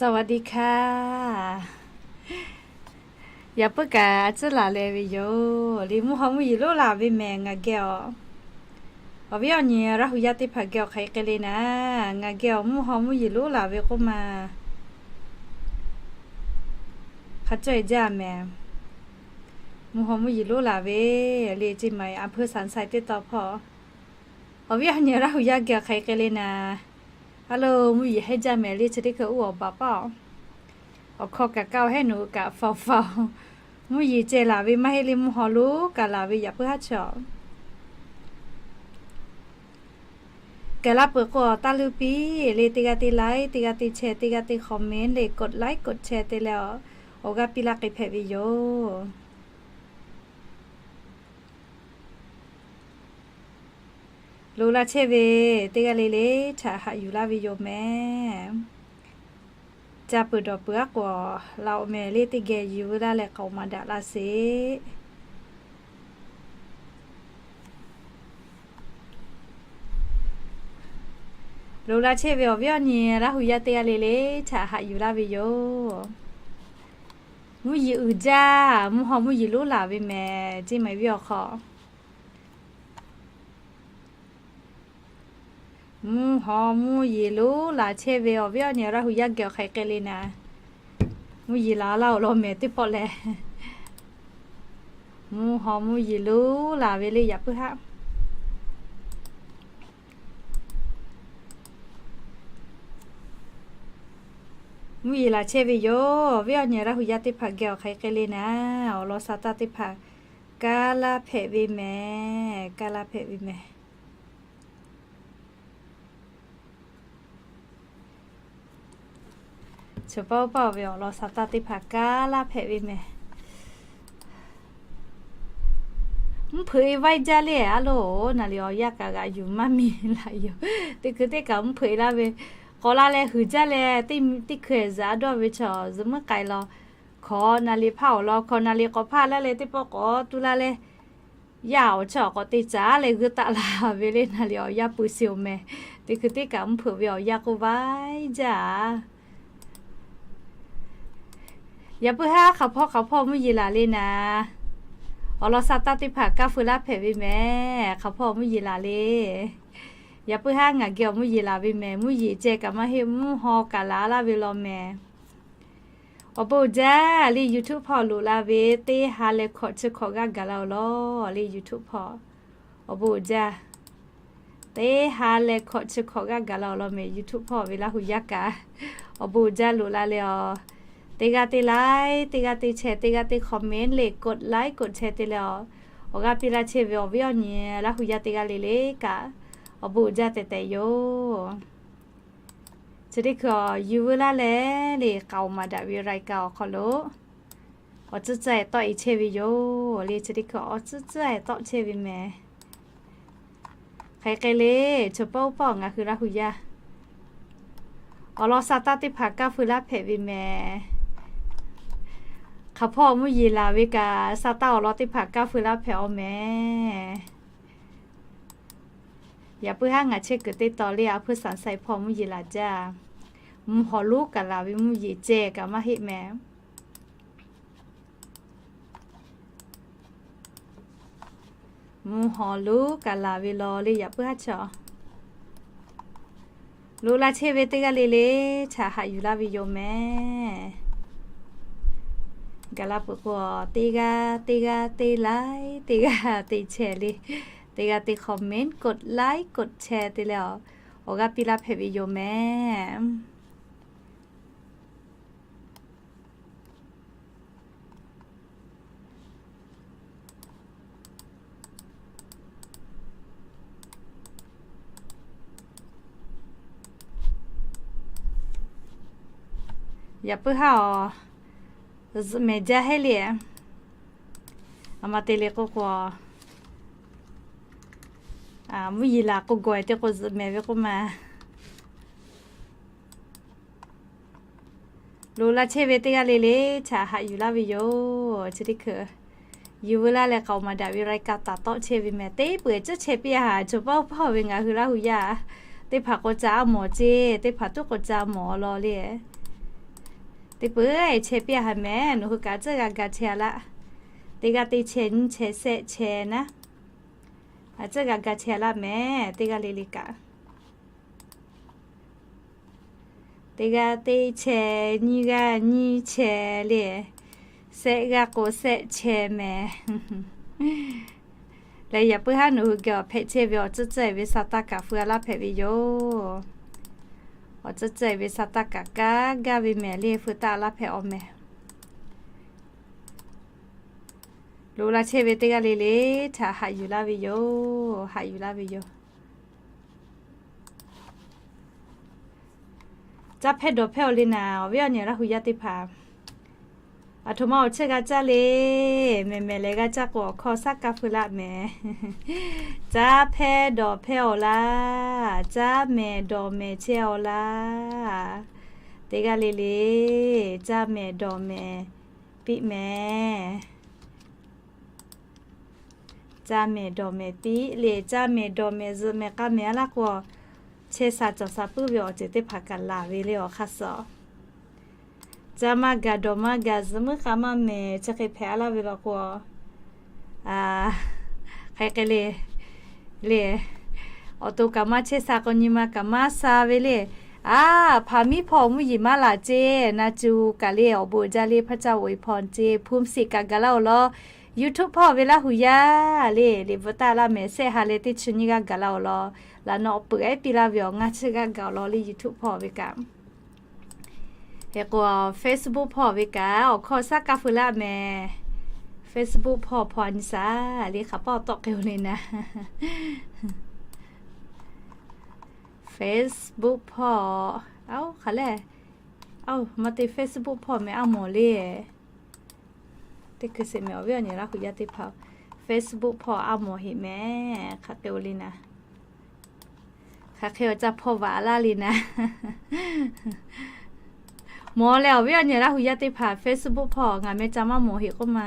สวัสดีค่ะ Yaꞈ puiˉ kaꞈ a tcuhˉ laˬ leh ve yoˬ. Liꞈ mvuhˇ haw mvuhˇ yeˬ lonˉ laˬ ve mehˬ ngaˬ geh awˬ. Awˬ viˉ awˬ nyi Laˇ hu yaˇ teˇ hpaˍ geh awˬ hk'aˬ hk'e le naˍ, ngaˬ geh awˬ mvuhˇ haw mvuhˇ yeˬ lonˉ laˬ ve k'oˆ ma hk'a cawˇ e jaˇ mehˬ. Mvuhˇ haw mvuhˇ yeˬ lonˉ laˬ ve le ceˇ ma a hpeuˇ saˍ sai teˇ taw hpawˇ. Awˬ viˉ awˬ nyi Laˇ hu yaˇ geh awˬ hk'aˬ hk'e le naˍ, a lo mvuhˇ yeˬ hehnˇ jaˇ mehˬ le chi teˇ hkui uˉ awˬ baˬ paˇ awˬ. Awˬ hkaw kaꞈ kaˇ hehnˇ nuˬ kaꞈ faˍ faˍ. Mvuhˇ yeˬ ceh laˬ ve maˇ heˆ le, mvuhˇ haw lonˉ kaꞈ laˬ ve yaꞈ puiˉ haˉ chaw. Gaˬ la peuˬ k'o taˇ luˇ piˇ le, teˇ g'aˇ teˇ like, teˇ g'aˇ teˇ share, teˇ g'aˇ teˇ comment le, กดไลค์ กดแชร์ te leh awˬ g'aˇ piˇ laˇ k'ai hpehꞈ ve yoˬ. Loꞈ la chehˇ ve teˇ g'aˇ le le htaꞈ haꞈ yuˬ laˇ ve yoˬ mehˬ. Ca peuˬ dawˬ peuˬ aˉ k'o, laꞈ awˬ mehˍ le teˇ geh yuˬ veu laˇ leh k'aoˍ maˍ daꞈ la sheˍ. Loꞈ la chehˇ ve awˬ viˉ awˬ nyi Laˇ hu yaˇ teˇ g'aˇ le le htaꞈ haꞈ yuˬ laˇ ve yoˬ. Mvuhˇ yeˬ uiˍ jaˇ, mvuhˇ haw mvuhˇ yeˬ lonˉ laˬ ve mehˬ ceˇ ma viˉ awˬ hk'aw. Mvuhˇ haw mvuhˇ yeˬ lonˉ laˬ chehˇ ve awˬ viˉ awˬ nyi Laˇ hu yaˇ geh awˬ hk'aˬ hk'e le naˍ, mvuhˇ yeˬ laˬ laˇ awˬ lawn mehˬ teˇ pawˆ lehˬ, mvuhˇ haw mvuhˇ yeˬ lonˉ laˬ ve le yaꞈ puiˉ haˉ. Mvuhˇ yeˬ laˬ chehˇ ve yoˬ. Awˬ viˉ awˬ nyi Laˇ hu yaˇ teˇ hpaˍ geh awˬ hk'aˬ hk'e le naˍ, awˬ lawn sa taˇ teˇ hpaˍ kaˇ laˇ hpehꞈ ve mehˬ, kaˇ laˇ hpehꞈ ve mehˬ. Chaw paˇ oˇ paˇ ve awˬ lawn sa taˇ teˇ hpaˍ kaˇ laˇ hpehꞈ ve mehˬ. Mvuhˇ hpeuꞈ e vaiˇ jaˇ le a loˬ, naˍ liꞈ awˬ yanˇ kaꞈ g'aꞈ yuˬ maˇ miˬ laꞈ yoˬ. Teˇ hkui teˇ kaꞈ mvuhˇ hpeuꞈ e laˇ ve, k'awꞈ la leh huiˍ jaˇ leh, teˇ hkui ehˬ zaꞈ dawˇ ve chaw zuhꞈ muiˉ k'ai law, hkawꞈ naˍ liꞈ hpaˇ awˬ lawn hkawꞈ naˍ liꞈ k'awꞈ hpaˇ laˇ leh teˇ pawˆ k'awꞈ tu laˇ leh, yaˇ awˬ chaw k'awꞈ te caˍ leh g'uiˇ taˆ la ve le, naˍ liꞈ awˬ yanˇ pui shiˍ oˬ mehˬ. Teˇ hkui teˇ kaꞈ mvuhˇ hpeuꞈ ve awˬ yanˇ k'oˆ vaiˇ jaˇ. Yaꞈ puiˉ haˉ hk'aˬ hpawˇ hk'aˬ hpawˇ mvuhˇ yeˬ laˬ le naˍ, awˬ lawn sa taˇ teˇ hpaˍ kaˇ feu laˇ hpehꞈ ve mehˬ. Hk'aˬ hpawˇ mvuhˇ yeˬ laˬ le. Yaꞈ puiˉ haˉ ngaˬ geh awˬ mvuhˇ yeˬ laˬ ve mehˬ. Mvuhˇ yeˬ ceh kaꞈ maˇ heˆ, mvuhˇ haw kaꞈ laˬ laˇ ve law mehˬ. Awˬ bon uiˍ jaˇ le YouTube hpawˇ loꞈ la ve teˇ ha leh hkawꞈ chi hkawꞈ g'aˇ gaˬ la awˬ lawn le YouTube hpawˇ. Awˬ bon uiˍ jaˇ. Teˇ ha leh hkawꞈ chi hkawꞈ g'aˇ gaˬ la awˬ lawn mehˬ YouTube hpawˇ ve Laˇ hu yaˇ kaꞈ. Awˬ bon uiˍ jaˇ loꞈ la leh awˬ. Teˇ g'aˇ teˇ like, teˇ g'aˇ teˇ share, teˇ g'aˇ teˇ comment le กดไลค์ กดแชร์ te leh awˬ. Awˬ g'aˇ piˇ laˇ chehˇ ve awˬ viˉ awˬ nyi Laˇ hu yaˇ teˇ g'aˇ le le kaꞈ. Awˬ bon uiˍ jaˇ tehꞈ tehꞈ yoˬ. Chi teˇ hkui yuˬ veu laˇ leh le k'aoˍ maˍ daꞈ ve รายการ awˬ hk'aw lo awˬ tcuhˉ tcuhˉ e tawˆ e chehˇ ve yoˬ le. Chi teˇ hkui awˬ tcuhˉ tcuhˉ e tawˆ chehˇ ve mehˬ. Hk'aˬ hk'e le, chaw paˇ oˇ paˇ ngaˬ hui Laˇ hu yaˇ awˬ lawn sa taˇ teˇ hpaˍ kaˇ feu laˇ hpehꞈ ve mehˬ. Hk'aˬ hpawˇ mvuhˇ yeˬ laˬ ve kaꞈ sa taˇ awˬ lawn teˇ hpaˍ kaˇ feu laˇ hpehꞈ awˬ mehˬ. Yaꞈ puiˉ haˉ ngaˬ chehˇ kuiˬ teˇ taw le a hpuiˇ saˍ sai hpawˇ mvuhˇ yeˬ laˬ jaˇ. Mvuhˇ haw lonˉ kaꞈ laˬ ve mvuhˇ yeˬ ceh kaꞈ maˇ heˆ mehˬ. Mvuhˇ haw lonˉ kaꞈ laˬ ve law le yaꞈ puiˉ haˉ chaw. Loꞈ la chehˇ ve teˇ g'aˇ le le htaꞈ haꞈ yuˬ laˇ ve yoˬ mehˬ. Gaˬ la peuˬ k'o, teˇ g'aˇ teˇ g'aˇ teˇ like, teˇ g'aˇ teˇ share le, teˇ g'aˇ teˇ comment, กดไลค์ กดแชร์ te leh awˬ, awˬ g'aˇ piˇ laˇ hpehꞈ ve yoˬ mehˬ. Yaꞈ puiˉ haˉ awˬ, zuhꞈ mehˍ jaˇ heˆ le. A ma te le k'oˆ k'o, mvuhˇ yeˬ laˬ k'o gawˬ e te k'o zuhꞈ mehˍ ve k'oˆ ma. Loꞈ la chehˇ ve teˇ g'aˇ le le htaꞈ haꞈ yuˬ laˇ ve yoˬ. Chi teˇ hkui yuˬ veu laˇ leh k'aoˍ maˍ daꞈ ve รายการ taˍ tawˆ chehˇ ve mehˬ. Teˇ peuˬ ceh chehˇ piˇ a haˍ, chaw paˇ oˇ paˇ ve ngaˬ hui Laˇ hu yaˇ teˇ hpaˍ k'o ca a mawˬ ceˇ, teˇ hpaˍ tuˉ k'o ca mawˬ law le. Teˇ peuˬ chehˇ piˇ a ha mehˍ, nawˬ hui kaꞈ tcuhˉ g'a ga chehˇ a laˇ. Teˇ g'aˇ teˇ chehˇ nyiˇ chehˇ shehˆ chehˇ naˉ, a tcuhˉ g'a ga chehˇ a laˇ mehˍ. Teˇ g'aˇ le le kaꞈ, teˇ g'aˇ teˇ chehˇ, nyiˇ g'aˇ nyiˇ chehˇ le, shehˆ g'aˇ k'o shehˆ chehˇ mehˍ. Leh yaꞈ puiˉ haˉ nawˬ hui geh awˬ hpehꞈ chehˇ ve awˬ tcuhˉ tcuhˉ e ve sa taˇ kaꞈ feu a laˇ hpehꞈ ve yoˬ. Awˬ tcuhˉ tcuhˉ e ve sa taˇ kaꞈ kaˇ gaˇ ve mehˍ le, feu taˇ a laˇ hpehꞈ awˬ mehˍ. Loꞈ la chehˇ ve teˇ g'aˇ le le htaꞈ haꞈ yuˬ laˇ ve yoˬ. Haꞈ yuˬ laˇ ve yoˬ. Caˇ hpehˇ dawˬ hpehˇ awˬ le naˍ, awˬ viˉ awˬ nyi Laˇ hu yaˇ teˇ hpaˍ, aˬ htoꞈ ma awˬ chehˇ g'a caˇ le. Mehˬ mehˬ leh g'a caˇ k'o, awˬ hkawˇ saˉ kaˇ feu laˇ mehˍ. Caˇ hpehˇ dawˬ hpehˇ awˬ laˇ. Caˇ mehˍ dawˬ mehˍ chehˇ awˬ laˇ. Teˇ g'aˇ le le caˇ mehˍ dawˬ mehˍ piˇ mehˍ. Caˇ mehˍ dawˬ mehˍ piˇ le. Caˇ mehˍ dawˬ mehˍ zuhꞈ mehˍ k'a mehˍ a laˇ k'o, chehˇ sha cawˬ sha puiˉ ve awˬ ceuˬ teˇ hpaˍ kaꞈ laˬ ve le awˬ hk'aˇ suh. Caˇ maˇ gaˬ dawˬ maˇ gaˬ zuhꞈ muiˉ k'a maˇ mehˍ chi hk'e hpehꞈ a laˇ ve law k'o, hk'aˬ hk'e le le, awˬ to kaꞈ maˇ chehˇ sha k'o, nyi ma kaꞈ maˇ sha ve le. A, hpaˍ miˉ hpawˇ mvuhˇ yeˬ maˇ laˬ ceˇ, na cu kaꞈ le awˬ bon uiˍ jaˇ le hpaˇ caˇ oˍ e hpawˇ ceˇ, hpu shiˍ kaꞈ gaˬ laˇ-oˬ law. YouTube hpawˇ ve Laˇ hu yaˇ le, liꞈ bvuhꞈ taˍ laˇ mehˍ, shehˆ ha leh teˇ chi nyiˇ g'aˇ gaˬ laˇ-oˬ law. Laꞈ naw peuˬ ehˉ piˇ laˇ ve awˬ ngaˇ chi g'aˇ gaˬ-oˬ law le YouTube hpawˇ ve kaꞈ. Hk'e k'o, Facebook hpawˇ ve kaꞈ awˬ hkawˇ saˉ kaˇ feu laˇ mehˍ. Facebook hpawˇ hpawˇ a nyi shaˍ le hk'aˬ pawˇ tawˆ k'ai-oˬ le naˍ. Facebook hpawˇ, aˬ, hk'aˬ le, aˬ, maˇ te Facebook hpawˇ mehˍ a mawˬ le. Teˇ hkui sheˍ mehˍ awˬ viˉ awˬ nyi Laˇ hu yaˇ teˇ hpaˍ, Facebook hpawˇ a mawˬ heꞈ mehˍ hk'aˬ k'ai-oˬ le naˍ. Hk'aˬ hk'e awˬ ca hpawˇ vaꞈ laˇ le naˍ. Mawˬ leh awˬ viˉ awˬ nyi Laˇ hu yaˇ teˇ hpaˍ Facebook hpawˇ ngaˬ meh ca maˇ mawˬ heꞈ k'oˆ ma.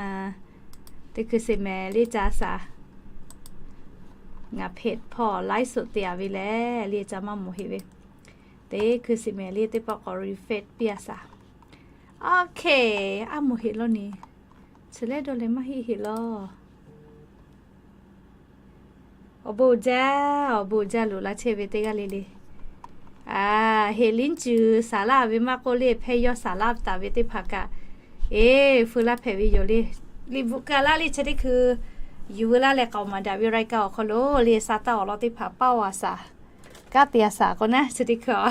Teˇ hkui sheˍ mehˍ le ca shaˍ. Ngaˬ เพจ hpawˇ ไลฟ์สด te a ve lehˬ le ca maˇ mawˬ heꞈ ve. Teˇ hkui sheˍ mehˍ le teˇ pawˆ k'awꞈ refresh piˇ a shaˍ. Okay, a mawˬ heꞈ law ni. Chi lehˬ dawˇ leh maˇ heˆ heꞈ law. Awˬ bon uiˍ jaˇ, awˬ bon uiˍ jaˇ loꞈ la chehˇ ve teˇ g'aˇ le le. A, heꞈ liˉ cuˬ saˍ laˇ ve maˇ k'oˆ le, hpehˇ yawˇ saˍ laˇ taˍ ve teˇ hpaˍ kaꞈ, eˬ, feu laˇ hpehꞈ ve yoˬ le. Liꞈ bvuhꞈ keu a laˇ le chi teˇ hkui, yuˬ veu laˇ leh k'aoˍ maˍ daꞈ ve รายการ awˬ hk'aw lo le sa taˇ awˬ lawn teˇ hpaˍ paˇ a shaˍ. Kanˉ te a shaˍ k'o naˉ chi teˇ hkui a.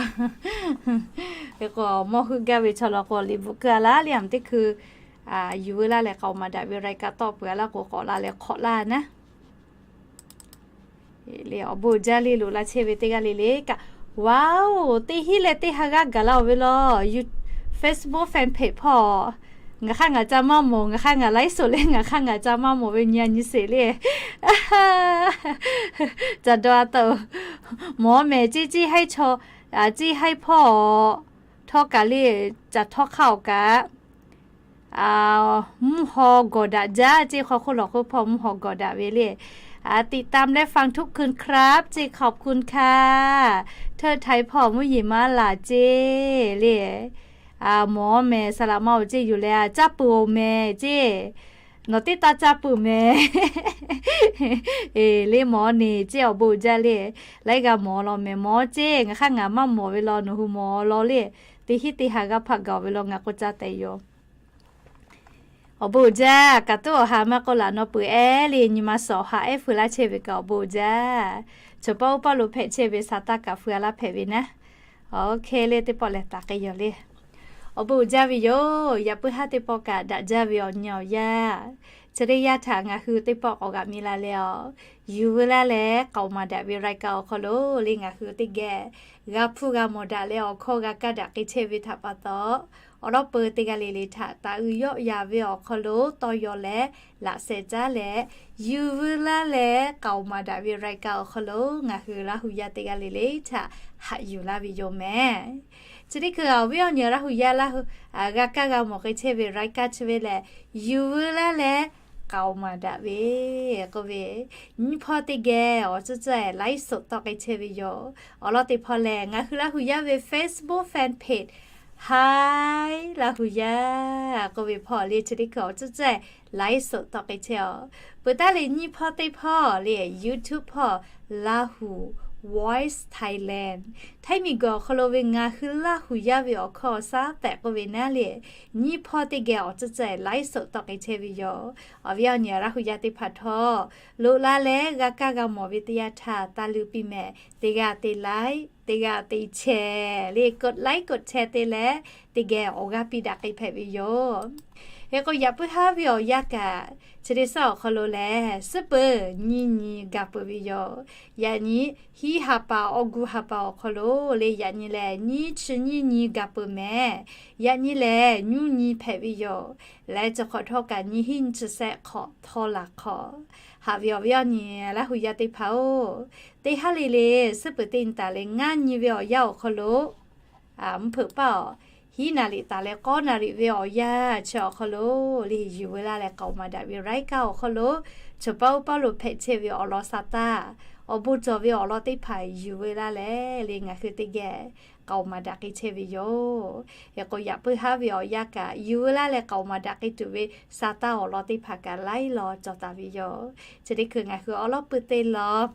Hk'e k'o mawˇ heuˆ gaˇ ve chaw law k'o liꞈ bvuhꞈ keu a laˇ le a meh teˇ hkui, yuˬ veu laˇ leh k'aoˍ maˍ daꞈ ve รายการ tawˆ peuˬ a laˇ k'o k'awꞈ la leh hk'awꞈ laˇ naˉ. Awˬ bon uiˍ jaˇ le loꞈ la chehˇ ve teˇ g'aˇ le le kaꞈ. Wow, teˇ hinˉ leh teˇ ha g'aˇ gaˬ laˇ-oˬ ve law. Facebook fan page hpawˇ ngaˬ hk'aˇ ngaˬ ca maˇ mawˬ, ngaˬ hk'aˇ ngaˬ ไลฟ์สด leh ngaˬ hk'aˇ ngaˬ ca maˇ mawˬ ve nyi a nyi sheˍ le. Ca dawˇ a taˇ-oˬ. Mawˬ mehˍ ceˇ, ceˇ haiˉ chaw, ceˇ haiˉ hpawˇ htawˇ kaꞈ le, ca htawˇ hk'aˇ awˬ kaꞈ, mvuhˇ haw gawˬ daꞈ jaˇ ceˇ, hk'aw hk'oˆ lawˬ hk'oˆ hpawˇ mvuhˇ haw gawˬ daꞈ ve le. ติดตามและฟังทุกคืนครับ ceˇ ขอบคุณค่ะ เทิดไทย hpawˇ mvuhˇ yeˬ maˇ laˬ ceˇ le. Mawˬ mehˍ saˍ laꞈ ma-oˬ ceˇ, yuˬ leh a caˇ peuˬ-oˬ mehˍ ceˇ. Nawˬ teˇ taˇ caˇ peuˬ mehˍ. Eˬ, le mawˬ neˬ ceˇ, awˬ bon uiˍ jaˇ le. Laiˉ g'a mawˬ law mehˍ, mawˬ ceˇ. Ngaˬ hk'aˇ ngaˬ maˇ mawˬ ve law, nawˬ hui mawˬ law le. Teˇ hinˉ teˇ ha g'aˇ hpaꞈ gaˬ-oˬ ve law ngaˬ k'oˆ caˇ tehꞈ yoˬ. Awˬ bon uiˍ jaˇ. Kaꞈ tuˉ awˬ ha maˇ k'oˆ laꞈ naw peuˬ ehˉ le, nyi ma suhˍ awˬ ha ehˉ feu laˇ chehˇ ve kaꞈ awˬ bon uiˍ jaˇ. Chaw paˇ uˉ paˇ lo hpehꞈ chehˇ ve sa taˇ kaꞈ feu a laˇ hpehꞈ ve naˉ. Awˬ hk'e le teˇ pawˆ lehˬ taˍ k'ai yoˬ le. Awˬ bon uiˍ jaˇ ve yoˬ. Yaꞈ puiˉ haˉ teˇ pawˆ kaꞈ daꞈ jaˇ ve awˬ nyi awˬ yaˇ, chi teˇ yanˇ htaꞈ ngaˬ hui teˇ pawˆ k'awꞈ g'aꞈ mi la leh a, yuˬ veu laˇ leh k'aoˍ maˍ daꞈ ve รายการ awˬ hk'aw lo le ngaˬ hui teˇ geh g'a hpuˇ g'a mawˬ daꞈ leh awˬ hkawˇ g'a kaˇ daꞈ k'ai chehˇ ve htaꞈ pa taw, awˬ lawˉ peu teˇ g'aˇ le le htaꞈ taˍ uiˍ yawˆ yan ve awˬ hk'aw lo tawˇ yaw leh laꞈ sheh caˉ leh, yuˬ veu laˇ leh k'aoˍ maˍ daꞈ ve รายการ awˬ hk'aw lo ngaˬ hui Laˇ hu yaˇ teˇ g'aˇ le le htaꞈ haꞈ yuˬ laˇ ve yoˬ mehˍ. Chi teˇ hkui awˬ viˉ awˬ nyi Laˇ hu yaˇ g'a kaˇ g'a mawˬ k'ai chehˇ ve รายการ chi ve lehˬ, yuˬ veu laˇ leh k'aoˍ maˍ daꞈ ve k'oˆ ve, nyiˇ hpawˇ teˇ geh awˬ tcuhˇ tcuhˇ ไลฟ์สด tawˆ k'ai chehˇ ve yoˬ. Awˬ lawn teˇ hpawˇ lehˬ ngaˬ hui Laˇ hu yaˇ ve Facebook fan page Hi Laˇ huˍ yaˇ k'oˆ ve hpawˇ le chi teˇ hkui awˬ tcuhˉ cehˇ ไลฟ์สด tawˆ k'ai chehˇ-oˬ. Peuˬ taˉ le nyiˇ hpawˇ teˇ hpawˇ le YouTube hpawˇ Laˇ huˍ Voice Thailand, Htaiˇ miˬguiˬ awˬ hk'aw lo ve ngaˬ hui Laˇ huˍ yaˇ ve awˬ hkawˇ awˬ shaˉ tehꞈ k'oˆ ve naˉ le, nyiˇ hpawˇ teˇ geh awˬ tcuhˉ cehˇ ไลฟ์สด tawˆ k'ai chehˇ ve yoˬ. Awˬ viˉ awˬ nyi Laˇ huˍ yaˇ teˇ hpaˍ htawˇ, loꞈ la leh g'a kaˇ g'a mawˬ ve teˇ yanˇ htaˇ, taˇ luꞈ piˇ mehˍ, teˇ g'aˇ te ไลค์, teˇ g'aˇ te แชร์ le, กดไลค์ กดแชร์ te leh, teˇ geh awˬ g'aˇ piˇ daꞈ k'ai hpehꞈ ve yoˬ. Hk'e k'o, yaꞈ puiˉ haˉ ve awˬ yanˇ kaꞈ, chi teˇ suhˉ awˬ hk'aw lo lehˬ, suhˉ peuˬ nyiˇ nyi gaˬ peuˬ ve yoˬ. Yaꞈ nyi hiˉ ha pa awˬ gu ha pa awˬ hk'aw lo le, yaꞈ nyi lehˬ nyiˇ chi nyiˇ nyi gaˬ peuˬ mehˍ. Yaꞈ nyi lehˬ nyuˇ nyi hpehꞈ ve yoˬ. Leh chi hk'awꞈ htawˇ kaꞈ nyiˇ hinˉ nyiˇ chi sehˆ hk'awꞈ htawˇ laˬ hk'awꞈ. Haꞈ ve awˬ viˉ awˬ nyi Laˇ huˍ yaˇ teˇ hpaˍ-oˬ, teˇ haˉ le le suhˉ peuˬ teˇ nyi taˍ leh ngaˇ nyi ve awˬ yanˇ awˬ hk'aw lo, mvuhˇ hpeuꞈ paˆ awˬ hiˉ naˍ riˍ taˍ leh k'awˇ naˍ riˍ ve awˬ yanˇ chi awˬ hk'aw lo le, yuˬ veu laˇ leh k'aoˍ maˍ daꞈ ve รายการ awˬ hk'aw lo, chaw paˇ oˇ paˇ lo hpehꞈ chehˇ ve awˬ lawn sa taˇ, awˬ bon cawˬ ve awˬ lawn teˇ hpaˍ yuˬ veu laˇ leh le, ngaˬ hui teˇ geh k'aoˍ maˍ daꞈ k'ai chehˇ ve yoˬ. Hk'e k'o, yaꞈ puiˉ haˉ ve awˬ yanˇ kaꞈ yuˬ veu laˇ leh k'aoˍ maˍ daꞈ k'ai tuˬ ve sa taˇ awˬ lawn teˇ hpaˍ kaꞈ laiˉ law cawˬ taˍ ve yoˬ. Chi teˇ hkui ngaˬ hui awˉ lawˉ puiˉ teˇ law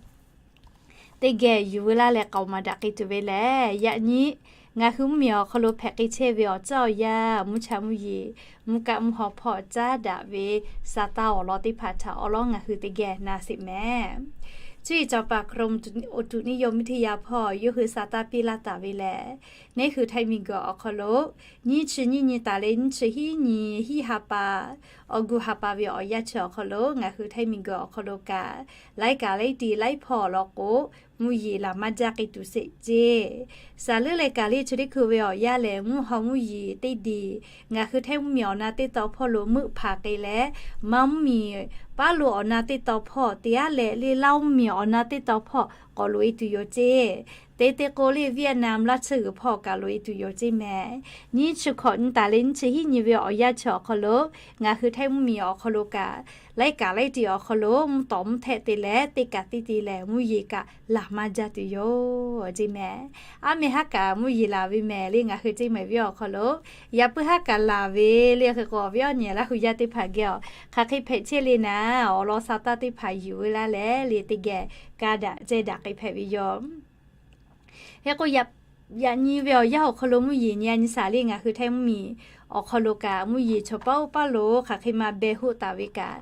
teˇ geh yuˬ veu laˇ leh k'aoˍ maˍ daꞈ k'ai tuˬ ve lehˬ, yaꞈ nyi ngaˬ hui mvuhˇmiˬ awˬ hk'aw lo hpehꞈ k'ai chehˇ ve awˬ tcuhˉ awˬ yanˇ, mvuhˇ cha mvuhˇ yeˬ, mvuhˇ kaˆ mvuhˇ haw hpawˇ caˉ daꞈ ve sa taˇ awˬ lawn teˇ hpaˍ htaꞈ awˉ lawˉ ngaˬ hui teˇ geh na sheˍ mehˍ. Cuˇ yiˍ จังหวัดกรมอุตุนิยมวิทยา hpawˇ yawˇ hui sa taˇ piˇ laˇ taˍ ve lehˬ, neˇ hui Htaiˇ miˬguiˬ awˬ hk'aw lo nyiˇ chi nyiˇ nyi taˍ leh nyiˇ chi hiˉ nyi hiˉ ha pa, awˬ gu ha pa ve awˬ yanˇ chi awˬ hk'aw lo ngaˬ hui Htaiˇ miˬguiˬ awˬ hk'aw lo kaꞈ, laiˉ kaꞈ laiˉ ti laiˉ hpawˇ awˬ lawn k'o, mvuhˇ yeˬ laˬ maˇ jaˇ k'ai tuˬ sheˍ ceˇ. Saˍ leuˉ leh kaˬ le chi teˇ hkui ve awˬ yanˇ lehˬ, mvuhˇ haw mvuhˇ yeˬ teˇ diˬ ngaˬ hui Htaiˇ mvuhˇmiˬ awˬ na teˇ taw hpawˇ lo meuˆ hpanˍ k'ai leh, Manˇ mvuhˇmiˬ paˉ lo awˬ na teˇ taw hpawˇ te aˉ leh le, Laˇ mvuhˇmiˬ awˬ na teˇ taw hpawˇ k'awꞈ loꞈ e tuˬ yoˬ ceˇ. Te te k'o le, Vietnam laˇ tsuhˇ g'uiˬ hpawˇ kaꞈ loꞈ e tuˬ yoˬ ceˇ mehˍ. Nyiˇ chi hkawꞈ nyi taˍ leh nyiˇ chi hiˉ nyi ve awˬ yanˇ chi awˬ hk'aw lo ngaˬ hui Htaiˇ mvuhˇmiˬ awˬ hk'aw lo kaꞈ, laiˉ kaꞈ laiˉ ti awˬ hk'aw lo mvuhˇ tawˍ mvuhˇ htehˆ te leh teˇ kaꞈ teˇ ti lehˬ, mvuhˇ yeˬ kaꞈ laˬ maˇ jaˇ tuˬ yoˬ ceˇ mehˍ. Aˉ mehˍ haˉ kaꞈ mvuhˇ yeˬ laˬ ve mehˍ le, ngaˬ hui ceˇ mehˍ viˉ awˬ hk'aw lo yaꞈ puiˉ haˉ kaꞈ laˬ ve le. Hk'e k'o, awˬ viˉ awˬ nyi Laˇ huˍ yaˇ teˇ hpaˍ geh awˬ hk'aˬ hk'e hpehꞈ chehˇ le naˉ, awˬ lawn sa taˇ teˇ hpaˍ yuˬ veu laˇ leh le, teˇ geh ka daꞈ ceh daꞈ k'ai hpehꞈ ve yoˬ. Hk'e k'o, yaꞈ nyi ve awˬ yanˇ awˬ hk'aw lo mvuhˇ yeˬ nyi a nyi shaˍ le, ngaˬ hui Htaiˇ mvuhˇmiˬ awˬ hk'aw lo kaꞈ mvuhˇ yeˬ chaw paˉ oˇ paˉ lo hk'aˬ hk'e ma beh hoˆ taˍ ve kaꞈ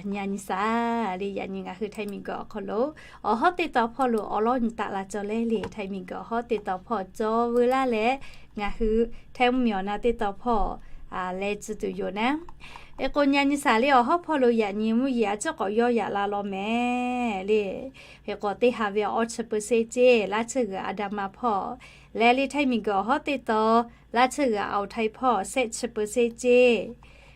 nyi a nyi shaˍ le. Yaꞈ nyi ngaˬ hui Htaiˇ miˬguiˬ awˬ hk'aw lo awˬ hawˉ teˇ taw hpawˇ lo awˉ lawˉ nyi taˆ la cawˬ leh le, Htaiˇ miˬguiˬ awˬ hawˉ teˇ taw hpawˇ cawˬ veu laˇ leh, ngaˬ hui Htaiˇ mvuhˇmiˬ awˬ na teˇ taw hpawˇ leh tcuh tuˬ yoˬ naˉ. Hk'e k'o, nyi a nyi shaˍ le, awˬ hawˉ hpawˇ lo yaꞈ nyi mvuhˇ yeˬ a ciˉ k'awꞈ yawˇ yaꞈ la law mehˍ le. Hk'e k'o, teˇ ha ve awˬ chi เปอร์เซ็นต์ ceˇ, laˇ tsuhˇ g'uiˬ อันดามัน hpawˇ leh le, Htaiˇ miˬguiˬ awˬ hawˉ teˇ taw laˇ tsuhˇ g'uiˬ อ่าวไทย hpawˇ shehˆ chi เปอร์เซ็นต์ ceˇ.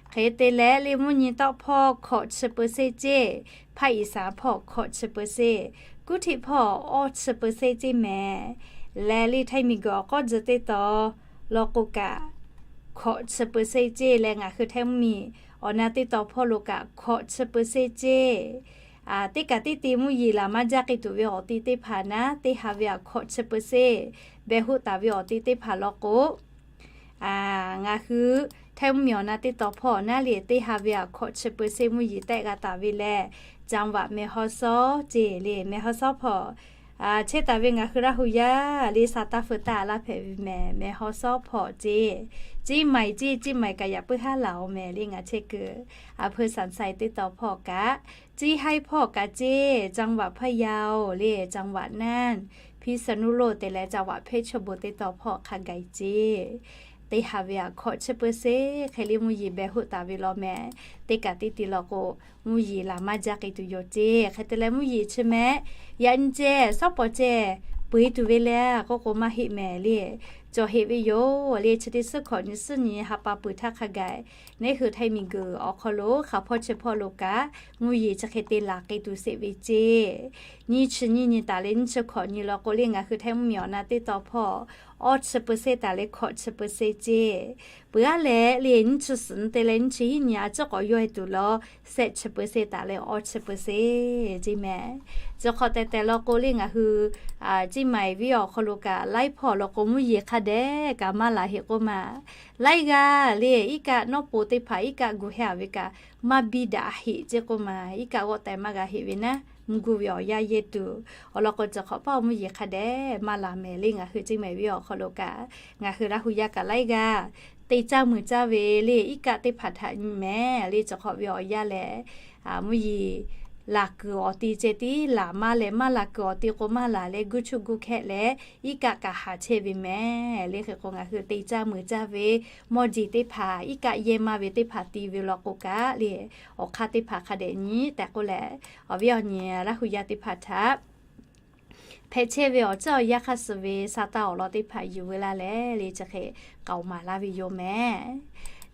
Hk'e te leh le, mvuhˇ nyi tawˆ hpawˇ hkawꞈ chi เปอร์เซ็นต์ ceˇ, ภาคอีสาน hpawˇ hkawꞈ chi เปอร์เซ็นต์, Kuˉ htiˆ hpawˇ awˇ chi เปอร์เซ็นต์ ceˇ mehˍ. Leh le, Htaiˇ miˬguiˬ awˬ k'awˇ tzuhˬ teˇ taw law k'o kaꞈ, hkawꞈ chi เปอร์เซ็นต์ ceˇ leh, ngaˬ hui Htaiˇ mvuhˇmiˬ awˬ na teˇ taw hpawˇ lo kaꞈ hkawꞈ chi เปอร์เซ็นต์ ceˇ. Teˇ kaꞈ teˇ ti mvuhˇ yeˬ laˬ maˇ jaˇ k'ai tuˬ ve awˬ ti teˇ hpaˍ naˉ, teˇ ha ve aꞈ hkawꞈ chi เปอร์เซ็นต์ beh hoˆ taˍ ve awˬ ti teˇ hpaˍ law k'o, ngaˬ hui Htaiˇ mvuhˇmiˬ awˬ na teˇ taw hpawˇ naˉ le, teˇ ha ve aꞈ hkawꞈ chi เปอร์เซ็นต์ mvuhˇ yeˬ tehˆ g'a taˍ ve leh, จังหวัดแม่ฮ่องสอน ceˇ le, แม่ฮ่องสอน hpawˇ chehˇ taˍ ve ngaˬ hui Laˇ huˍ yaˇ le, sa taˇ feu taˇ laˇ hpehꞈ ve mehˍ, แม่ฮ่องสอน hpawˇ ceˇ. Ciˇ maiˍ ceˇ, ciˇ maiˍ kaꞈ yaꞈ puiˉ haˉ laˬ oˬ mehˍ le, ngaˬ chehˇ kuiˬ อำเภอสันทราย teˇ taw hpawˇ kaꞈ, Ciˇ haiˉ hpawˇ kaꞈ ceˇ, จังหวัดพะเยา le, จังหวัดน่าน, พิษณุโลก te leh จังหวัดเพชรบูรณ์ teˇ taw hpawˇ hk'a gaˬ ceˇ. Teˇ ha ve aꞈ hkawꞈ chi เปอร์เซ็นต์ hk'e le mvuhˇ yeˬ beh hoˆ taˍ ve law mehˍ. Teˇ kaꞈ teˇ ti law k'o, mvuhˇ yeˬ laˬ maˇ jaˇ k'ai tuˬ yoˬ ceˇ. Hk'e te leh mvuhˇ yeˬ chi mehˍ, yaꞈ nyi ceh shawˉ pawˍ ceh peu e tuˬ ve le k'oˆ k'o, maˇ heˆ mehˍ le. Cawˬ heˆ ve yoˬ le. Chi teˇ suhˉ hkawꞈ nyi suhˉ nyi ha pa peuˬ htaˇ hk'a gaˬ, neˇ hui Htaiˇ miˬguiˬ awˬ hk'aw lo hk'aˬ hpawˇ chi hpawˇ lo kaꞈ mvuhˇ yeˬ chi hk'e te laˬ k'ai tuˬ sheˍ ve ceˇ. Nyiˇ chi nyiˇ nyi taˍ leh nyiˇ chi hkawꞈ nyi law k'o le, ngaˬ hui Htaiˇ mvuhˇmiˬ awˬ na teˇ taw hpawˇ awˇ chi เปอร์เซ็นต์ taˍ leh hkawꞈ chi เปอร์เซ็นต์ ceˇ. Peuˬ aˉ leh le, nyiˇ chi suhˍ nyi te leh nyiˇ chi hiˉ nyi a ciˉ k'awꞈ yawˇ e tuˬ law, shehˆ chi เปอร์เซ็นต์ taˍ leh awˇ chi เปอร์เซ็นต์ ceˇ mehˍ. Chi hk'awꞈ tehˬ tehˬ law k'o le, ngaˬ hui Ciˇ maiˍ viˉ awˬ hk'aw lo kaꞈ laiˉ hpawˇ law k'o mvuhˇ yeˬ hk'a dehꞈ kaꞈ maˇ laˬ heꞈ k'oˆ ma. Laiˉ g'aˇ le iˉ kaˆ nawˉ po teˇ hpaˍ iˉ kaˆ gu hehˇ a ve kaꞈ maˇ biˇ daꞈ heꞈ ceˇ k'oˆ ma. Iˉ kaˆ g'awˆ teh maˇ g'a heꞈ ve naˉ, mvuhˇ guˇ ve awˬ yanˇ yehˇ tuˬ. Awˬ lawn k'o, chi hk'awꞈ paˇ awˬ mvuhˇ yeˬ hk'a dehꞈ maˇ laˬ mehˍ le. Ngaˬ hui ceˇ mehˍ ve awˬ hk'aw lo kaꞈ, ngaˬ hui Laˇ hu yaˇ kaꞈ laiˉ g'aˇ te caˇ muiˬ caˇ ve le iˉ kaˆ teˇ hpaˍ htaꞈ nyi mehˍ le. Chi hk'awꞈ ve awˬ yanˇ lehˬ, mvuhˇ yeˬ laˬ kuiˬ awˬ ti ceh tiˉ laˬ maˇ leh, maˇ laˬ kuiˬ awˬ ti k'o maˇ laˬ leh, guˇ chuˇ guˇ hkehˆ leh iˉ kaˆ kaꞈ haˍ chehˇ ve mehˍ le. Hk'e k'o, ngaˬ hui te caˇ muiˬ caˇ ve mawˇ jeˬ teˇ hpaˍ, iˉ kaˆ yehˇ maˇ ve teˇ hpaˍ ti ve law k'o kaꞈ le, awˬ hk'aˇ teˇ hpaˍ hk'a dehꞈ nyi tehꞈ k'oˆ leh, awˬ viˉ awˬ nyi Laˇ hu yaˇ teˇ hpaˍ htaꞈ hpehꞈ chehˇ ve awˬ ceuˬ awˬ yanˇ hk'aˇ suh ve sa taˇ awˬ lawn teˇ hpaˍ yuˬ veu laˇ leh le, chi hk'e k'aoˍ maˍ laˇ ve yoˬ mehˍ.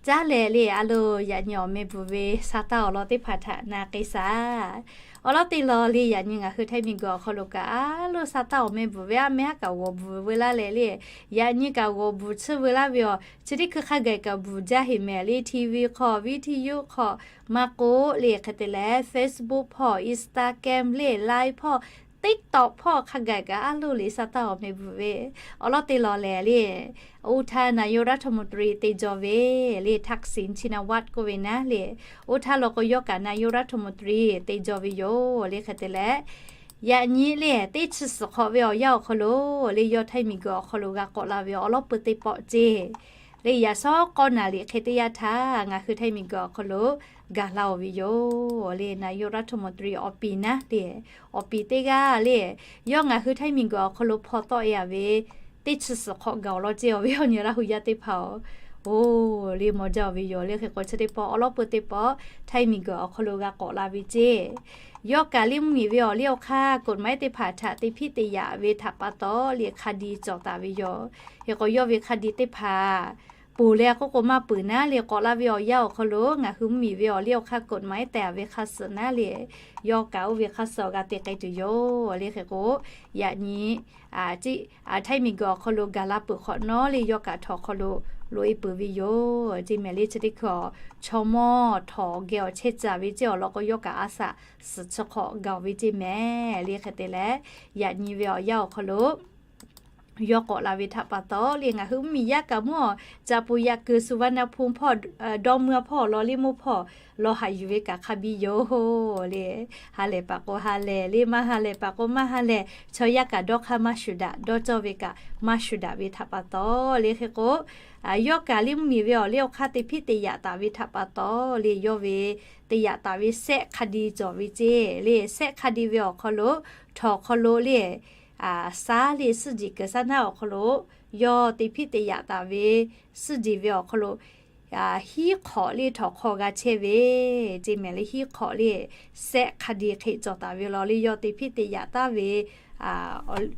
Caˉ lehˬ le, a lo yaꞈ nyi awˬ meh bvuhˬ ve sa taˇ awˬ lawn teˇ hpaˍ htaꞈ na k'ai shaˍ. Awˬ lawn teˇ lawn le, yaꞈ nyi ngaˬ hui Htaiˇ miˬguiˬ awˬ hk'aw lo kaꞈ a lo sa taˇ awˬ meh bvuhˬ ve a meh haˉ kaꞈ g'awˬ bvuhˬ veu laˇ leh le, yaꞈ nyi kaꞈ g'awˬ bvuhˬ tsuhˇ veu laˇ ve awˬ chi teˇ hkui hk'a gaˬ kaꞈ bvuhˬ jaˇ heꞈ mehˍ le. TV hk'aw, video hk'aw, maˇ k'oˆ le hk'e te leh Facebook hpawˇ, Instagram le, Line hpawˇ, TikTok hpawˇ hk'a gaˬ kaꞈ a lo le sa taˇ awˬ meh bvuhˬ ve. Awˬ lawn teˇ lawn lehˬ le, อุทา นายกรัฐมนตรี te jaw ve le, Thaksin Shinawatra k'oˆ ve naˉ le, อุทา law k'o yawˇ kaꞈ นายกรัฐมนตรี te jaw ve yoˬ le. Hk'e te leh, yaꞈ nyi le teˇ chi suhˍ hk'awꞈ ve awˬ yanˇ awˬ hk'aw lo le, yawˇ Htaiˇ miˬguiˬ awˬ hk'aw lo g'a k'awꞈ la ve awˬ lawˉ peu teˇ pawˆ ceˇ le, yaꞈ shawˉ k'awˇ naˍ riˍ hk'e teˇ yanˇ htaˇ ngaˬ hui Htaiˇ miˬguiˬ awˬ hk'aw lo gaˬ la-oˬ ve yoˬ le. นายกรัฐมนตรี awˬ piˍ naˉ le, awˬ piˍ teˇ g'aˇ le, yawˇ ngaˬ hui Htaiˇ miˬguiˬ awˬ hk'aw lo hpaw tawˆ e a ve teˇ chi suhˍ hk'awꞈ gaˬ awˬ lawn ceˇ, awˬ viˉ awˬ nyi Laˇ hu yaˇ teˇ hpaˍ-oˬ, le maw jaˇ-oˬ ve yoˬ le. Hk'e k'o, chi teˇ pawˆ awˬ lawˉ peu teˇ pawˆ Htaiˇ miˬguiˬ awˬ hk'aw lo g'a k'awꞈ la ve ceˇ. Yawˇ kaꞈ le mvuhˇmiˬ ve awˬ liˇ awˬ hk'aˇ กฎหมาย teˇ hpaˍ htaꞈ te hpiˇ te yaꞈ ve htaꞈ pa taw le hk'a diˇ cawˬ taˍ ve yoˬ. Hk'e k'o, yawˇ ve hk'a diˇ teˇ hpaˍ ponˬ leh k'oˆ k'o maˇ peuˬ naˉ le, k'awꞈ la ve awˬ yanˇ awˬ hk'aw lo ngaˬ hui mvuhˇmiˬ ve awˬ liˇ awˬ hk'aˇ กฎหมาย tehˬ ve hk'a suhˍ naˉ le, yawˇ kaꞈ oˇ ve hk'a suhˍ awˬ g'a te k'ai tuˬ yoˬ le. Hk'e k'o, yaꞈ nyi Htaiˇ miˬguiˬ awˬ hk'aw lo gaˬ la peuˬ hk'awꞈ nawˉ le, yawˇ kaꞈ htawnˍ hk'aw lo loꞈ e peuˬ ve yoˬ ceˇ mehˍ le. Chi teˇ hkui awˬ chaw mawˇ htawnˍ geh awˬ chehˇ caˍ ve ceˇ, awˬ lawn k'o yawˇ kaꞈ a shaꞈ suhˍ chi hk'awꞈ gaˬ-oˬ ve ceˇ mehˍ le. Hk'e te leh, yaꞈ nyi ve awˬ yanˇ awˬ hk'aw lo yawˇ k'awꞈ la ve htaꞈ pa taw le, ngaˬ hui mvuhˇmiˬ yaˇ kaꞈ mawˇ ca pu yaꞈ kuiˬ สุวรรณภูมิ hpawˇ, dawˇ meuˇ hpawˇ, law liˇ mawˇ hpawˇ, law haꞈ yuˬ ve kaꞈ hk'a biˇ yoˬ le. Ha lehˬ paˍ k'o ha lehˬ le, maˇ ha lehˬ paˍ k'o maˇ ha lehˬ, chaw yaˇ kaꞈ dawˇ hk'aˇ maˇ shuˍ daꞈ, dawˇ cawˇ ve kaꞈ maˇ shuˍ daꞈ ve htaꞈ pa taw le. Hk'e k'o, yawˇ kaꞈ le mvuhˇmiˬ ve awˬ liˇ awˬ hk'aˇ te hpiˇ te yaꞈ taˍ ve htaꞈ pa taw le, yawˇ ve te yaꞈ taˍ ve sehˆ hk'a diˇ cawˬ ve ceˇ le. Sehˆ hk'a diˇ ve awˬ hk'aw lo, htawnˍ hk'aw lo le, saˉ le suhˉ jeˬ kuiˬ saˉ naˉ awˬ hk'aw lo yawˇ te hpiˇ te yaꞈ taˍ ve suhˉ jeˬ ve awˬ hk'aw lo hiˉ hk'awꞈ le htawnˍ hk'aw g'a chehˇ ve ceˇ mehˍ le. Hiˉ hk'awꞈ le sehˆ hk'a diˇ hk'e cawˬ taˍ ve law le, yawˇ te hpiˇ te yaꞈ taˍ ve awˬ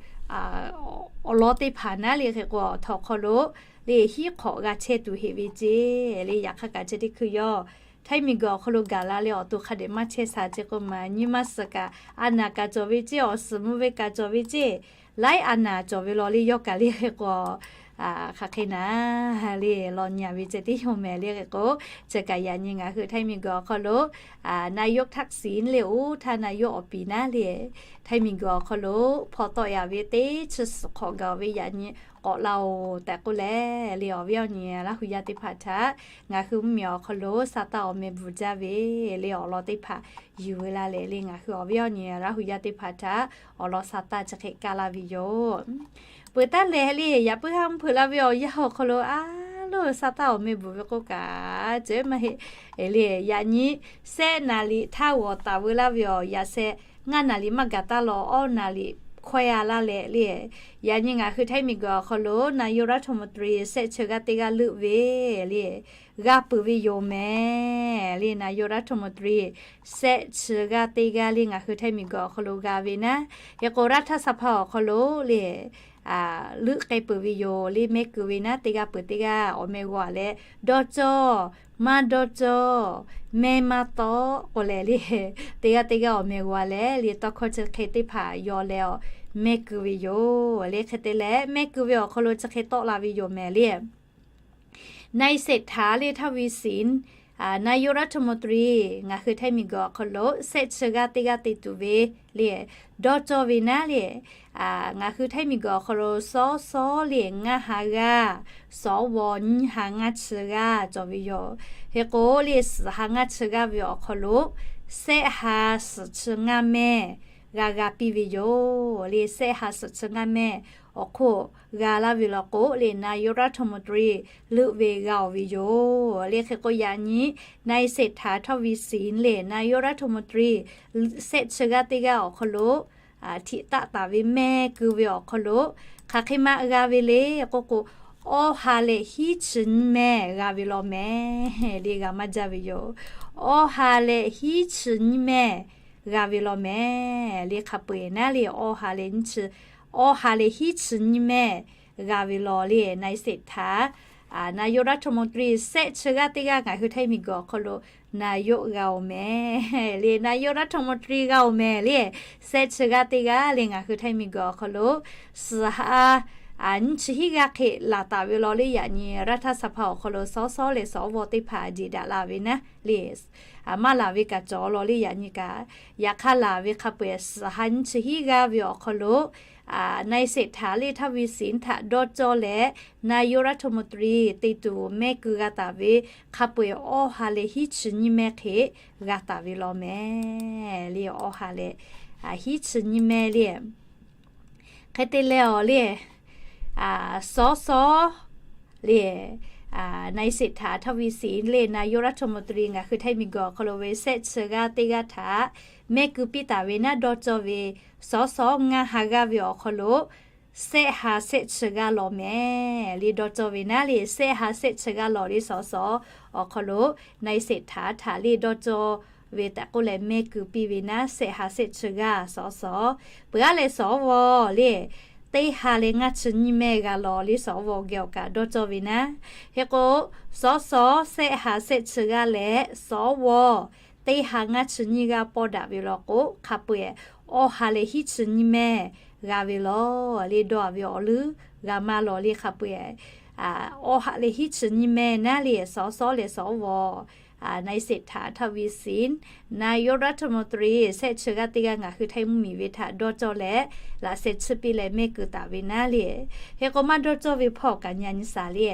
lawn teˇ hpaˍ naˉ le. Hk'e k'o, htawnˍ hk'aw lo le hiˉ hk'awꞈ g'a chehˇ tuˬ heꞈ ve ceˇ le. Yaꞈ hk'aˇ kaꞈ chi teˇ hkui yawˇ Htaiˇ miˬguiˬ awˬ hk'aw lo gaˬ la le awˬ to hk'a dehꞈ maˇ chehˇ sha ceˇ k'oˆ ma. Nyi ma suhˍ kaꞈ a naˍ kaꞈ cawˬ ve ceˇ, awˬ suhˍ mvuh ve kaꞈ cawˬ ve ceˇ, laiˉ a naˍ cawˬ ve law le, yawˇ kaꞈ le hk'e k'o hk'aˬ hk'e naˉ le law nyi a ve ceh tiˉ yoˬ mehˍ le. Hk'e k'o, chi kaꞈ yaꞈ nyi ngaˬ hui Htaiˇ miˬguiˬ awˬ hk'aw lo นายกทักษิณ le, อุทา นายก awˬ piˍ naˉ le, Htaiˇ miˬguiˬ awˬ hk'aw lo hpaw tawˆ e a ve teˇ chi suhˍ hk'awꞈ gaˬ ve yaꞈ nyi k'awꞈ la-oˬ tehꞈ k'oˆ leh le, awˬ viˉ awˬ nyi Laˇ hu yaˇ teˇ hpaˍ htaꞈ ngaˬ hui mvuhˇmiˬ awˬ hk'aw lo sa taˇ awˬ meh bvuhˬ jaˇ ve le awˬ lawn teˇ hpaˍ yuˬ veu la leh le, ngaˬ hui awˬ viˉ awˬ nyi Laˇ hu yaˇ teˇ hpaˍ htaꞈ awˬ lawn sa taˇ chi hk'e kaˇ laˇ ve yoˬ. Peuˬ taˉ lehˬ le, yaꞈ puiˉ haˉ mvuhˇ hpeuꞈ la ve awˬ yanˇ awˬ hk'aw lo a loˬ sa taˇ awˬ meh bvuhˬ ve k'oˆ kaꞈ ceh maˇ heˆ le. Yaꞈ nyi sehˆ naˍ riˍ htaˇ g'awˬ taˍ veu laˇ ve awˬ yaꞈ sheh ngaˇ naˍ riˍ maˇ gaˬ taˉ law awˇ naˍ riˍ hkawehˇ a laˇ leh le, yaꞈ nyi ngaˬ hui Htaiˇ miˬguiˬ awˬ hk'aw lo นายกรัฐมนตรี sehˆ chi g'aˇ teˇ g'aˇ leuˆ ve le g'a peuˬ ve yoˬ mehˍ le. นายกรัฐมนตรี sehˆ chi g'aˇ teˇ g'aˇ le ngaˬ hui Htaiˇ miˬguiˬ awˬ hk'aw lo g'a ve naˉ. Hk'e k'o, รัฐสภา awˬ hk'aw lo le leuˆ k'ai peuˬ ve yoˬ le, mehˆ kuiˬ ve naˉ. Teˇ g'aˇ peuˬ teˇ g'aˇ awˬ meh g'aw leh dawˇ cawˇ, maˇ dawˇ cawˇ, mehˇ maˇ tawˆ k'oˆ leh le, teˇ g'aˇ teˇ g'aˇ awˬ meh g'aw leh le tawˇ hkawˇ chi hk'e teˇ hpaˍ yaw leh awˬ mehˆ kuiˬ ve yoˬ le. Hk'e te leh mehˆ kuiˬ ve awˬ hk'aw lo chi hk'e tawˆ la ve yoˬ mehˍ le. นายเศรษฐา le ทวีสิน นายกรัฐมนตรี ngaˬ hui htaiˇ miˬguiˬ awˬ hk'aw lo shehˆ chi g'aˇ teˇ g'aˇ te tuˬ ve le, dawˇ cawˇ ve naˉ le, ngaˬ hui htaiˇ miˬguiˬ awˬ hk'aw lo สส le ngaˇ ha g'aˇ, สว nyiˇ ha ngaˇ chi g'aˇ cawˬ ve yoˬ. Hk'e k'o le, suhˍ ha ngaˇ chi g'aˇ ve awˬ hk'aw lo shehˆ ha suhˍ chi ngaˇ mehˇ g'a g'a piˇ ve yoˬ le. Shehˆ ha suhˍ chi ngaˇ mehˇ awˬ hk'oˆ g'a laˇ ve law k'o le, นายกรัฐมนตรี leuˆ ve g'a-oˬ ve yoˬ le. Hk'e k'o yaꞈ nyi นายเศรษฐา ทวีสิน le นายกรัฐมนตรี shehˆ chi g'aˇ teˇ g'aˇ awˬ hk'aw lo htiꞈ taˆ taˍ ve mehˇ keu ve awˬ hk'aw lo, hk'aˬ hk'e ma g'a ve le k'oˆ k'o, awˇ ha leh hiˉ chi nyiˇ mehˇ g'a ve law mehˍ le, g'a maˇ jaˇ ve yoˬ. Awˇ ha leh hiˉ chi nyiˇ mehˇ g'a ve law mehˍ le. Hk'a peu-eˬ naˉ le, awˇ ha leh hiˉ chi, awˇ ha leh hiˉ chi nyiˇ mehˇ g'a ve law le. นายเศรษฐา นายกรัฐมนตรี shehˆ chi g'aˇ teˇ g'aˇ ngaˬ hui htaiˇ miˬguiˬ awˬ hk'aw lo นายก g'a-oˬ mehˍ le, นายกรัฐมนตรี g'a-oˬ mehˍ le. Shehˆ chi g'aˇ teˇ g'aˇ le ngaˬ hui htaiˇ miˬguiˬ awˬ hk'aw lo suhˍ ha nyiˇ chi hiˉ g'aˇ hk'e laˬ taˍ ve law le. Yaꞈ nyi รัฐสภา awˬ hk'aw lo สส leh สว teˇ hpaˍ jeˬ daꞈ la ve naˉ le, maˇ laˬ ve kaꞈ cawˬ law le. Yaꞈ nyi kaꞈ, yaꞈ hk'aˇ laˬ ve hk'a peu-eˬ suhˍ ha nyiˇ chi hiˉ g'aˇ ve awˬ hk'aw lo นายเศรษฐา le ทวีสิน htaꞈ dawˇ cawˇ leh นายกรัฐมนตรี te tuˬ mehˇ keu g'a taˍ ve hk'a peu-eˬ awˇ ha leh hiˉ chi nyiˇ mehˇ hk'e g'a taˍ ve law mehˍ le. Awˇ ha leh hiˉ chi nyiˇ mehˇ le. Hk'e te leh awˬ le, สส le นายเศรษฐา ทวีสิน le นายกรัฐมนตรี ngaˬ hui htaiˇ miˬguiˬ awˬ hk'aw lo ve shehˆ chi g'aˇ teˇ g'aˇ htaꞈ mehˇ keu piˇ taˍ ve naˉ dawˇ cawˇ ve สส ngaˇ ha g'aˇ ve awˬ hk'aw lo shehˆ ha shehˆ chi g'aˇ law mehˍ le. Dawˇ cawˇ ve naˉ le, shehˆ ha shehˆ chi g'aˇ law le สส awˬ hk'aw lo นายเศรษฐา htaꞈ le dawˇ cawˇ ve tehꞈ k'oˆ leh mehˇ keu piˇ ve naˉ shehˆ ha shehˆ chi g'aˇ สส. Peuˬ aˉ leh สว le teˇ ha leh ngaˇ chi nyiˇ mehˇ g'a law le สว geh awˬ kaꞈ dawˇ cawˇ ve naˉ. Hk'e k'o, สส shehˆ ha shehˆ chi g'aˇ leh สว teˇ ha ngaˇ chi nyiˇ g'aˇ pawˇ daꞈ ve law k'o, hk'a peu-eˬ awˇ ha leh hiˉ chi nyiˇ mehˇ g'a ve law le. Dawˇ-a ve awˬ leuˉ g'a maˇ law le. Hk'a peu-eˬ awˇ ha leh hiˉ chi nyiˇ mehˇ naˉ le สส leh สว นายเศรษฐา ทวีสิน นายกรัฐมนตรี shehˆ chi g'aˇ teˇ g'aˇ ngaˬ hui htaiˇ mvuhˇmiˬ ve htaꞈ dawˇ cawˇ leh laꞈ sheh tsuhˇ piˇ leh mehˇ keu taˍ ve naˉ le. Hk'e k'o maˇ dawˇ cawˇ ve hpawˇ kaꞈ nyi-a nyi shaˍ le,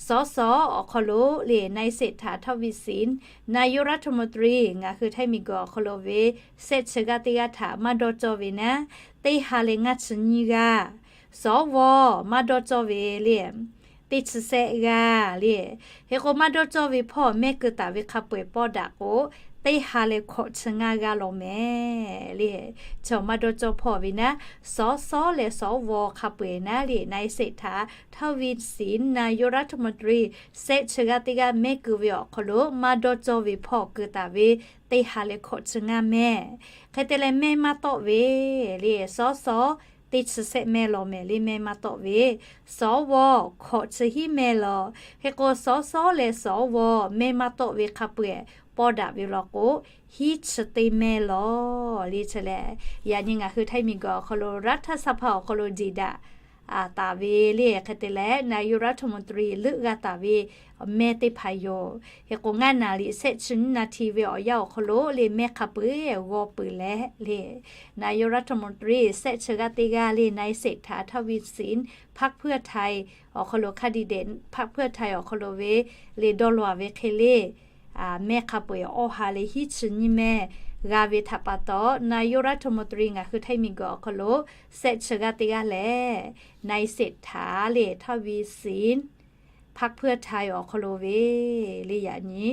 สส awˬ hk'aw lo le นายเศรษฐา ทวีสิน นายกรัฐมนตรี ngaˬ hui htaiˇ miˬguiˬ awˬ hk'aw lo ve shehˆ chi g'aˇ teˇ g'aˇ htaꞈ maˇ dawˇ cawˇ ve naˉ, teˇ ha leh ngaˇ chi nyiˇ g'aˇ. สว maˇ dawˇ cawˇ ve le, teˇ chi shehˆ g'aˇ le. Hk'e k'o maˇ dawˇ cawˇ ve hpawˇ mehˇ keu taˍ ve hk'a peu-eˬ pawˇ daꞈ k'o, teˇ ha leh hkawꞈ chi ngaˇ g'aˇ law mehˍ le. Chi maˇ dawˇ cawˇ hpawˇ ve naˉ, สส leh สว hk'a peu-eˬ naˉ le นายเศรษฐา ทวีสิน นายกรัฐมนตรี shehˆ chi g'aˇ teˇ g'aˇ mehˇ keu ve awˬ hk'aw lo maˇ dawˇ cawˇ ve hpawˇ keu taˍ ve teˇ ha leh hkawꞈ chi ngaˇ mehˍ. Hk'e te leh mehˇ maˇ tawˆ ve le, สส teˇ chi shehˆ mehˇ law mehˍ le, mehˇ maˇ tawˆ ve, สว hkawꞈ chi hiˉ mehˇ law. Hk'e k'o สส leh สว mehˇ maˇ tawˆ ve hk'a peu-eˬ pawˇ daꞈ ve law k'o, hiˉ chi teˇ mehˇ law le. Chi lehˬ, yaꞈ nyi ngaˬ hui htaiˇ miˬguiˬ awˬ hk'aw lo รัฐสภา awˬ hk'aw lo jeˬ daꞈ taˍ ve le. Hk'e te leh นายกรัฐมนตรี leuˆ g'a taˍ ve mehˇ teˇ hpaˍ yoˬ. Hk'e k'o ngaˇ naˍ riˍ shehˆ chi nyiˇ naˍ htiˍ ve awˬ yanˇ awˬ hk'aw lo le mehˇ hk'a peu-eˬ g'aw peuˬ leh le, นายกรัฐมนตรี shehˆ chi g'aˇ teˇ g'aˇ le นายเศรษฐา ทวีสิน พรรคเพื่อไทย awˬ hk'aw lo แคนดิเดต พรรคเพื่อไทย awˬ hk'aw lo ve le dawˇ law-a ve hk'e le, mehˇ hk'a peu-eˬ awˇ ha leh hiˉ chi nyiˇ mehˇ g'a ve htaꞈ pa taw, นายกรัฐมนตรี ngaˬ hui htaiˇ miˬguiˬ awˬ hk'aw lo shehˆ chi g'aˇ teˇ g'aˇ lehˬ, นายเศรษฐา le ทวีสิน พรรคเพื่อไทย awˬ hk'aw lo ve le yaꞈ nyi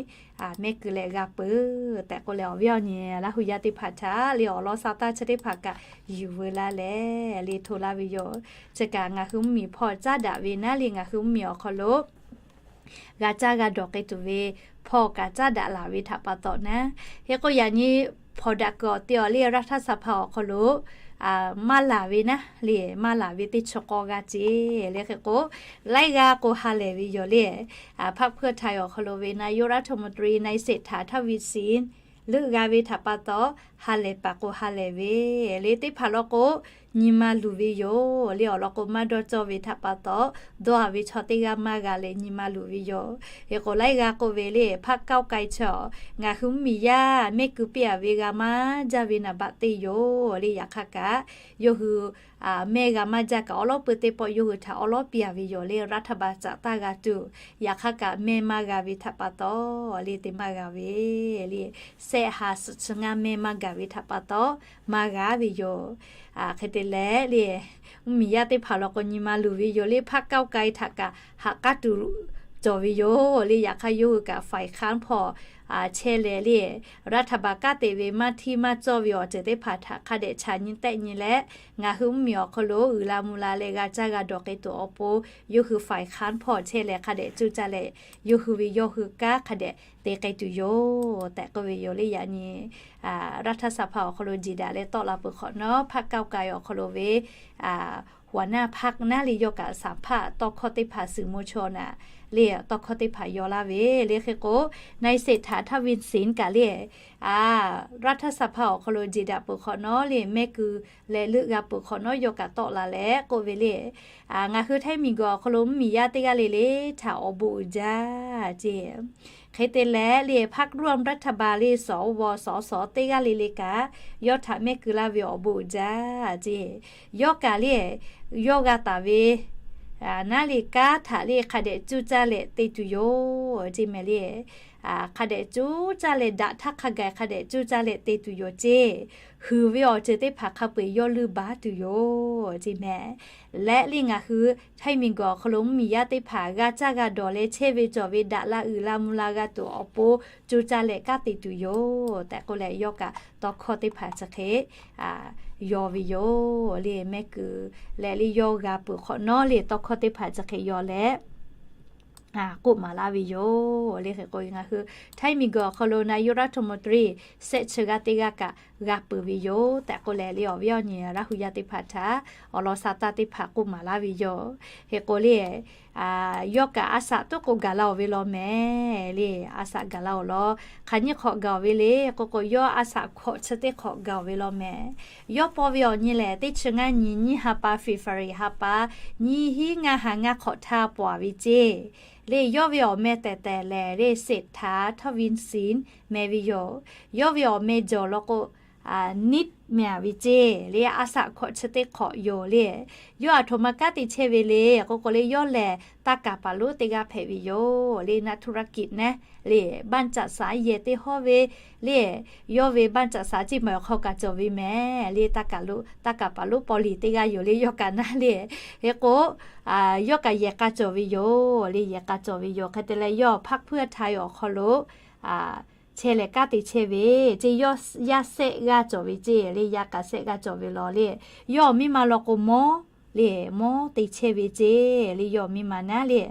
mehˇ keu leh g'a peuˬ tehꞈ k'oˆ leh, awˬ viˉ awˬ nyi Laˇ hu yaˇ teˇ hpaˍ htaꞈ le awˬ lawn sha taˇ chi teˇ hpaˍ kaꞈ yuˬ veu laˇ leh le hto laˇ ve yoˬ. Chi kaꞈ ngaˬ hui mvuhˇmiˬ hpawˇ caˉ daꞈ ve naˉ le, ngaˬ hui mvuhˇmiˬ awˬ hk'aw lo g'a caˇ g'a dawˬ k'ai tuˬ ve hpawˇ kaꞈ caˉ daꞈ laˬ ve htaꞈ pa taw naˉ. Hk'e k'o yaꞈ nyi hpawnˬ daꞈ kuiˬ awˬ te awˬ le รัฐสภา awˬ hk'aw lo maˇ laˬ ve naˉ le, maˇ laˬ ve teˇ chi k'aw g'a ce le. Hk'e k'o laiˉ g'aˇ k'o ha lehˬ ve yoˬ le. พรรคเพื่อไทย awˬ hk'aw lo ve นายกรัฐมนตรี นายเศรษฐา ทวีสิน leuˆ g'a ve htaꞈ pa taw, ha lehˬ paˍ k'o ha lehˬ ve le. Teˇ hpaˍ law k'o, nyi ma luˬ ve yoˬ le. Awˬ lawn k'o, maˇ dawˇ cawˇ ve htaꞈ pa taw, dawˇ a ve chaw teˇ g'aˇ maˇ g'a leh nyi ma luˬ ve yoˬ. Hk'e k'o, laiˉ g'aˇ k'oˆ ve le, พรรคก้าวไกล chaw, ngaˬ hui mvuhˇmiˬ yaˇ mehˆ keu piˇ a ve g'a maˇ jaˇ ve naˍ baꞈ teˇ yoˬ le. Yaꞈ hk'aˇ kaꞈ, yawˇ hui mehˆ g'a maˇ jaˇ kaꞈ, awˉ lawˉ peu teˇ pawˆ yawˇ hui htaꞈ awˉ lawˉ piˇ a ve yoˬ le. รัฐบาล caꞈ taˇ g'a tuˬ, yaꞈ hk'aˇ kaꞈ mehˆ maˇ g'a ve htaꞈ pa taw le, te maˇ g'a ve le. Sehˆ ha suhˍ chi ngaˇ mehˆ maˇ gaˬ ve htaꞈ pa taw, maˇ g'a ve yoˬ. Hk'e te leh le, mvuhˇmiˬ yaˇ teˇ hpaˍ law k'o nyi ma luˬ ve yoˬ le. พรรคก้าวไกล htaꞈ kaꞈ haꞈ k'aˉ tuˬ cawˬ ve yoˬ le. Yaꞈ hk'aˇ yawˇ hui kaꞈ ฝ่ายค้าน hpawˇ chehˇ leh le, รัฐบาล kanˉ te ve maˇ hteˇ maˇ cawˇ ve awˬ ceuˬ teˇ hpaˍ htaꞈ hk'a dehꞈ chaꞈ nyi tehˆ nyi leh, ngaˬ hui mvuhˇmiˬ awˬ hk'aw lo uiˍ la mvuh la leh g'a caˇ g'a dawˬ k'ai tuˬ awˬ pon, yawˇ hui ฝ่ายค้าน hpawˇ chehˇ leh hk'a dehꞈ cuˇ caˇ leh, yawˇ hui ve yawˇ hui kanˉ hk'a dehꞈ te k'ai tuˬ yoˬ tehꞈ k'oˆ ve yoˬ le. Yaꞈ nyi รัฐสภา awˬ hk'aw lo jeˬ daꞈ leh tawˆ la peuˬ hk'awꞈ nawˉ, พรรคก้าวไกล awˬ hk'aw lo ve หัวหน้าพรรค naˉ le yawˇ kaꞈ สาม hpaˆ tawˇ hkawˇ teˇ hpaˍ suhˍ mo chaw naˍ le, tawˇ hkawˇ teˇ hpaˍ yaw laˇ ve le. Hk'e k'o, นายเศรษฐา ทวีสิน kaꞈ le, รัฐสภา awˬ hk'aw lo jeˬ daꞈ peuˬ hk'awꞈ nawˉ le, mehˆ keu leh leuˆ g'a peuˬ hk'awꞈ nawˉ yawˇ kaꞈ tawˆ la leh k'oˆ ve le, ngaˬ hui htaiˇ miˬguiˬ awˬ hk'aw lo mvuhˇmiˬ yaˇ teˇ g'aˇ le le htaꞈ awˬ bon uiˍ jaˇ ce. Hk'e te leh le, พรรคร่วมรัฐบาล le, สว สส teˇ g'aˇ le le kaꞈ yawˇ htaꞈ mehˆ keu laˇ ve awˬ bon uiˍ jaˇ ce. Yawˇ kaꞈ le, yawˇ g'a taˍ ve naˉ le kanˉ htaꞈ le hk'a dehꞈ cuˇ caˇ leh te tuˬ yoˬ ce mehˍ le. Hk'a dehꞈ cuˇ caˇ leh daꞈ htaˇ hk'a gaˬ hk'a dehꞈ cuˇ caˇ leh te tuˬ yoˬ ce. Huiˍ ve awˬ ceuˬ teˇ hpaˍ hk'a peu-eˬ yawˇ leuˇ baˬ tuˬ yoˬ ce mehˍ. Leh le ngaˬ hui htaiˇ miˬguiˬ awˬ hk'aw lo mvuhˇmiˬ yaˇ teˇ hpaˍ g'a caˇ g'a dawˬ leh chehˇ ve cawˬ ve daꞈ la uiˍ la mvuh la g'a tuˬ awˬ pon cuˇ caˇ leh kanˉ te tuˬ yoˬ tehꞈ k'oˆ leh, yawˇ kaꞈ tawˇ hkawˇ teˇ hpaˍ chi hk'e yaw ve yoˬ le. Mehˆ keu leh le yawˇ g'a peuˬ hk'awꞈ nawˉ le tawˇ hkawˇ teˇ hpaˍ chi hk'e yaw leh k'oˆ maˍ laˇ ve yoˬ le. Hk'e k'o ngaˬ hui htaiˇ miˬguiˬ awˬ hk'aw lo นายกรัฐมนตรี sehˆ chi g'aˇ teˇ g'aˇ kaꞈ g'a peuˬ ve yoˬ tehꞈ k'oˆ leh le, awˬ viˉ awˬ nyi Laˇ hu yaˇ teˇ hpaˍ htaꞈ awˬ lawn sa taˇ teˇ hpaˍ k'oˆ maˍ laˇ ve yoˬ. Hk'e k'o le, yawˇ kaꞈ a shaꞈ tuˉ k'o gaˬ la-oˬ ve law mehˍ le. A shaꞈ gaˬ la-oˬ law, hk'aˬ nyiˇ hk'awꞈ gaˬ-oˬ ve le k'o k'o, yawˇ a shaꞈ hkawꞈ chi teˇ hk'awꞈ gaˬ-oˬ ve law mehˍ. Yawˇ paw ve awˬ nyi lehˬ, teˇ chi ngaˇ nyi nyiˇ ha pa February ha pa, nyiˇ hinˉ ngaˇ ha ngaˇ hk'awꞈ htaˇ paw-a ve ceˇ le. Yawˇ ve awˬ meh tehˬ tehˬ lehˬ le, เศรษฐา ทวีสิน meh ve yoˬ. Yawˇ ve awˬ meh jawˬ law k'o, Nick meh-a ve ceˇ le. A shaꞈ hkawꞈ chi teˇ hk'awꞈ yoˬ le. Yawˇ aˬ htoꞈ ma kanˉ te chehˇ ve le k'o k'o le, yawˇ lehˬ taˇ kaˍ paˍ lonˉ teˇ g'aˇ hpehꞈ ve yoˬ le. นักธุรกิจ naˉ le, บ้านจัดสรร yehˬ teˇ hawˉ ve le. Yawˇ ve บ้านจัดสรร ceˇ maˬ awˬ hk'aw kaꞈ cawˬ ve mehˍ le. Taˇ kaˍ lonˉ, taˇ kaˍ paˍ lonˉ paw liˍ teˇ g'aˇ yoˬ le, yawˇ kaꞈ naˉ le. Hk'e k'o, yawˇ kaꞈ yehˬ k'a cawˬ ve yoˬ le. Yehˬ k'a cawˬ ve yoˬ. Hk'e te leh yawˇ พรรคเพื่อไทย awˬ hk'aw lo chehˇ leh kanˉ te chehˇ ve ceˇ. Yawˇ yaˇ sehˆ g'aˇ cawˬ ve ceˇ le. Yaˇ kaꞈ sehˆ g'aˇ cawˬ ve law le. Yawˇ awˬ miˇ ma law k'o mawˇ le, mawˇ te chehˇ ve ceˇ le. Yawˇ awˬ miˇ ma naˉ le.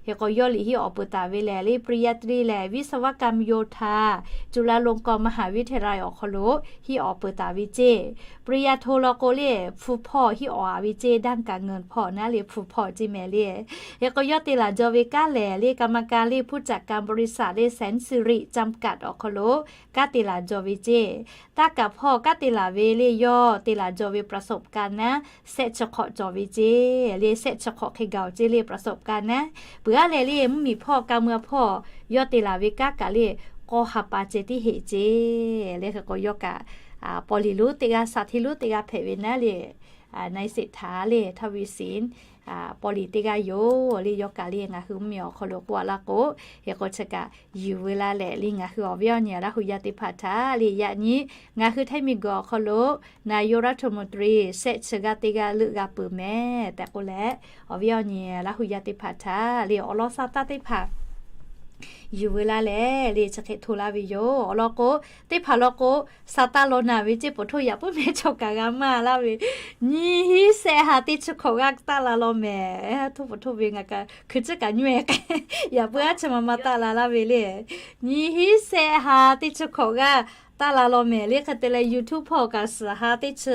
Hk'e k'o yawˇ liꞈ hiˆ awˍ peuˬ taˍ ve lehˬ le, ปริญญาตรี lehˬ วิศวกรรมโยธา จุฬาลงกรณ์มหาวิทยาลัย awˬ hk'aw lo hiˆ awˍ peuˬ taˍ ve ceˇ. ปริญญาโท law k'o le, hpu hpawˇ hiˆ awˍ-a ve ceˇ. ด้านการเงิน hpawˇ naˉ le, hpu hpawˇ ceˇ mehˍ le. Hk'e k'o yawˇ te laˬ jaw ve kanˉ lehˬ le, กรรมการ le, ผู้จัดการบริษัท le, แสนสิริ จำกัด awˬ hk'aw lo kanˉ te laˬ jaw ve ceˇ. Taˇ kaˍ hpawˇ kanˉ te laˬ ve le, yawˇ te laˬ jaw ve ประสบการณ์ naˉ sehˆ chi hk'awꞈ cawˬ ve ceˇ le. Sehˆ chi hk'awꞈ hk'e gaˬ-oˬ ceˇ le, ประสบการณ์ naˉ. Peuˬ aˉ lehˬ le, mvuhˇmiˬ hpawˇ ka mui hpawˇ yawˇ te laˬ ve kanˉ kaꞈ le, k'awˇ ha pa ceh tiˉ heˆ ceˇ le. Hk'e k'o yawˇ kaꞈ paw liˍ lonˉ teˇ g'aˇ, shaˍ hteˇ lonˉ teˇ g'aˇ hpehꞈ ve naˉ le. นายเศรษฐา le, ทวีสิน paw liˍ teˇ g'aˇ yoˬ le. Yawˇ kaꞈ le ngaˬ hui mvuhˇmiˬ awˬ hk'aw lo k'oˆ-a laˇ k'o, hk'e k'o chi kaꞈ yuˬ veu la leh le, ngaˬ hui awˬ viˉ awˬ nyi Laˇ hu yaˇ teˇ hpaˍ htaꞈ le, yaꞈ nyi ngaˬ hui htaiˇ miˬguiˬ awˬ hk'aw lo นายกรัฐมนตรี sehˆ chi g'aˇ teˇ g'aˇ leuˆ g'a peuˬ mehˍ tehꞈ k'oˆ leh, awˬ viˉ awˬ nyi Laˇ hu yaˇ teˇ hpaˍ htaꞈ le awˬ lawn sa taˇ teˇ hpaˍ yuˬ veu la leh le, chi hk'e hto laˇ ve yoˬ. Awˬ lawn k'o, teˇ hpaˍ law k'o, sa taˇ law naˬ ve ceˇ, ผลโทษ yaꞈ puiˉ meh chaw kaꞈ g'a maˇ laˇ ve, nyiˇ hinˉ sehˆ ha teˇ chi hk'awꞈ g'aˇ taˇ la law mehˍ. ผลโทษ ve ngaˬ kaꞈ hkui ciˉ kaꞈ nyoˇ-e k'ai, yaꞈ puiˉ aˉ chi ma ma taˇ la laˇ ve le. Nyiˇ hinˉ sehˆ ha teˇ chi hk'awꞈ g'aˇ taˇ la law mehˍ le. Hk'e te leh YouTube hpawˇ kaꞈ suhˍ ha teˇ chi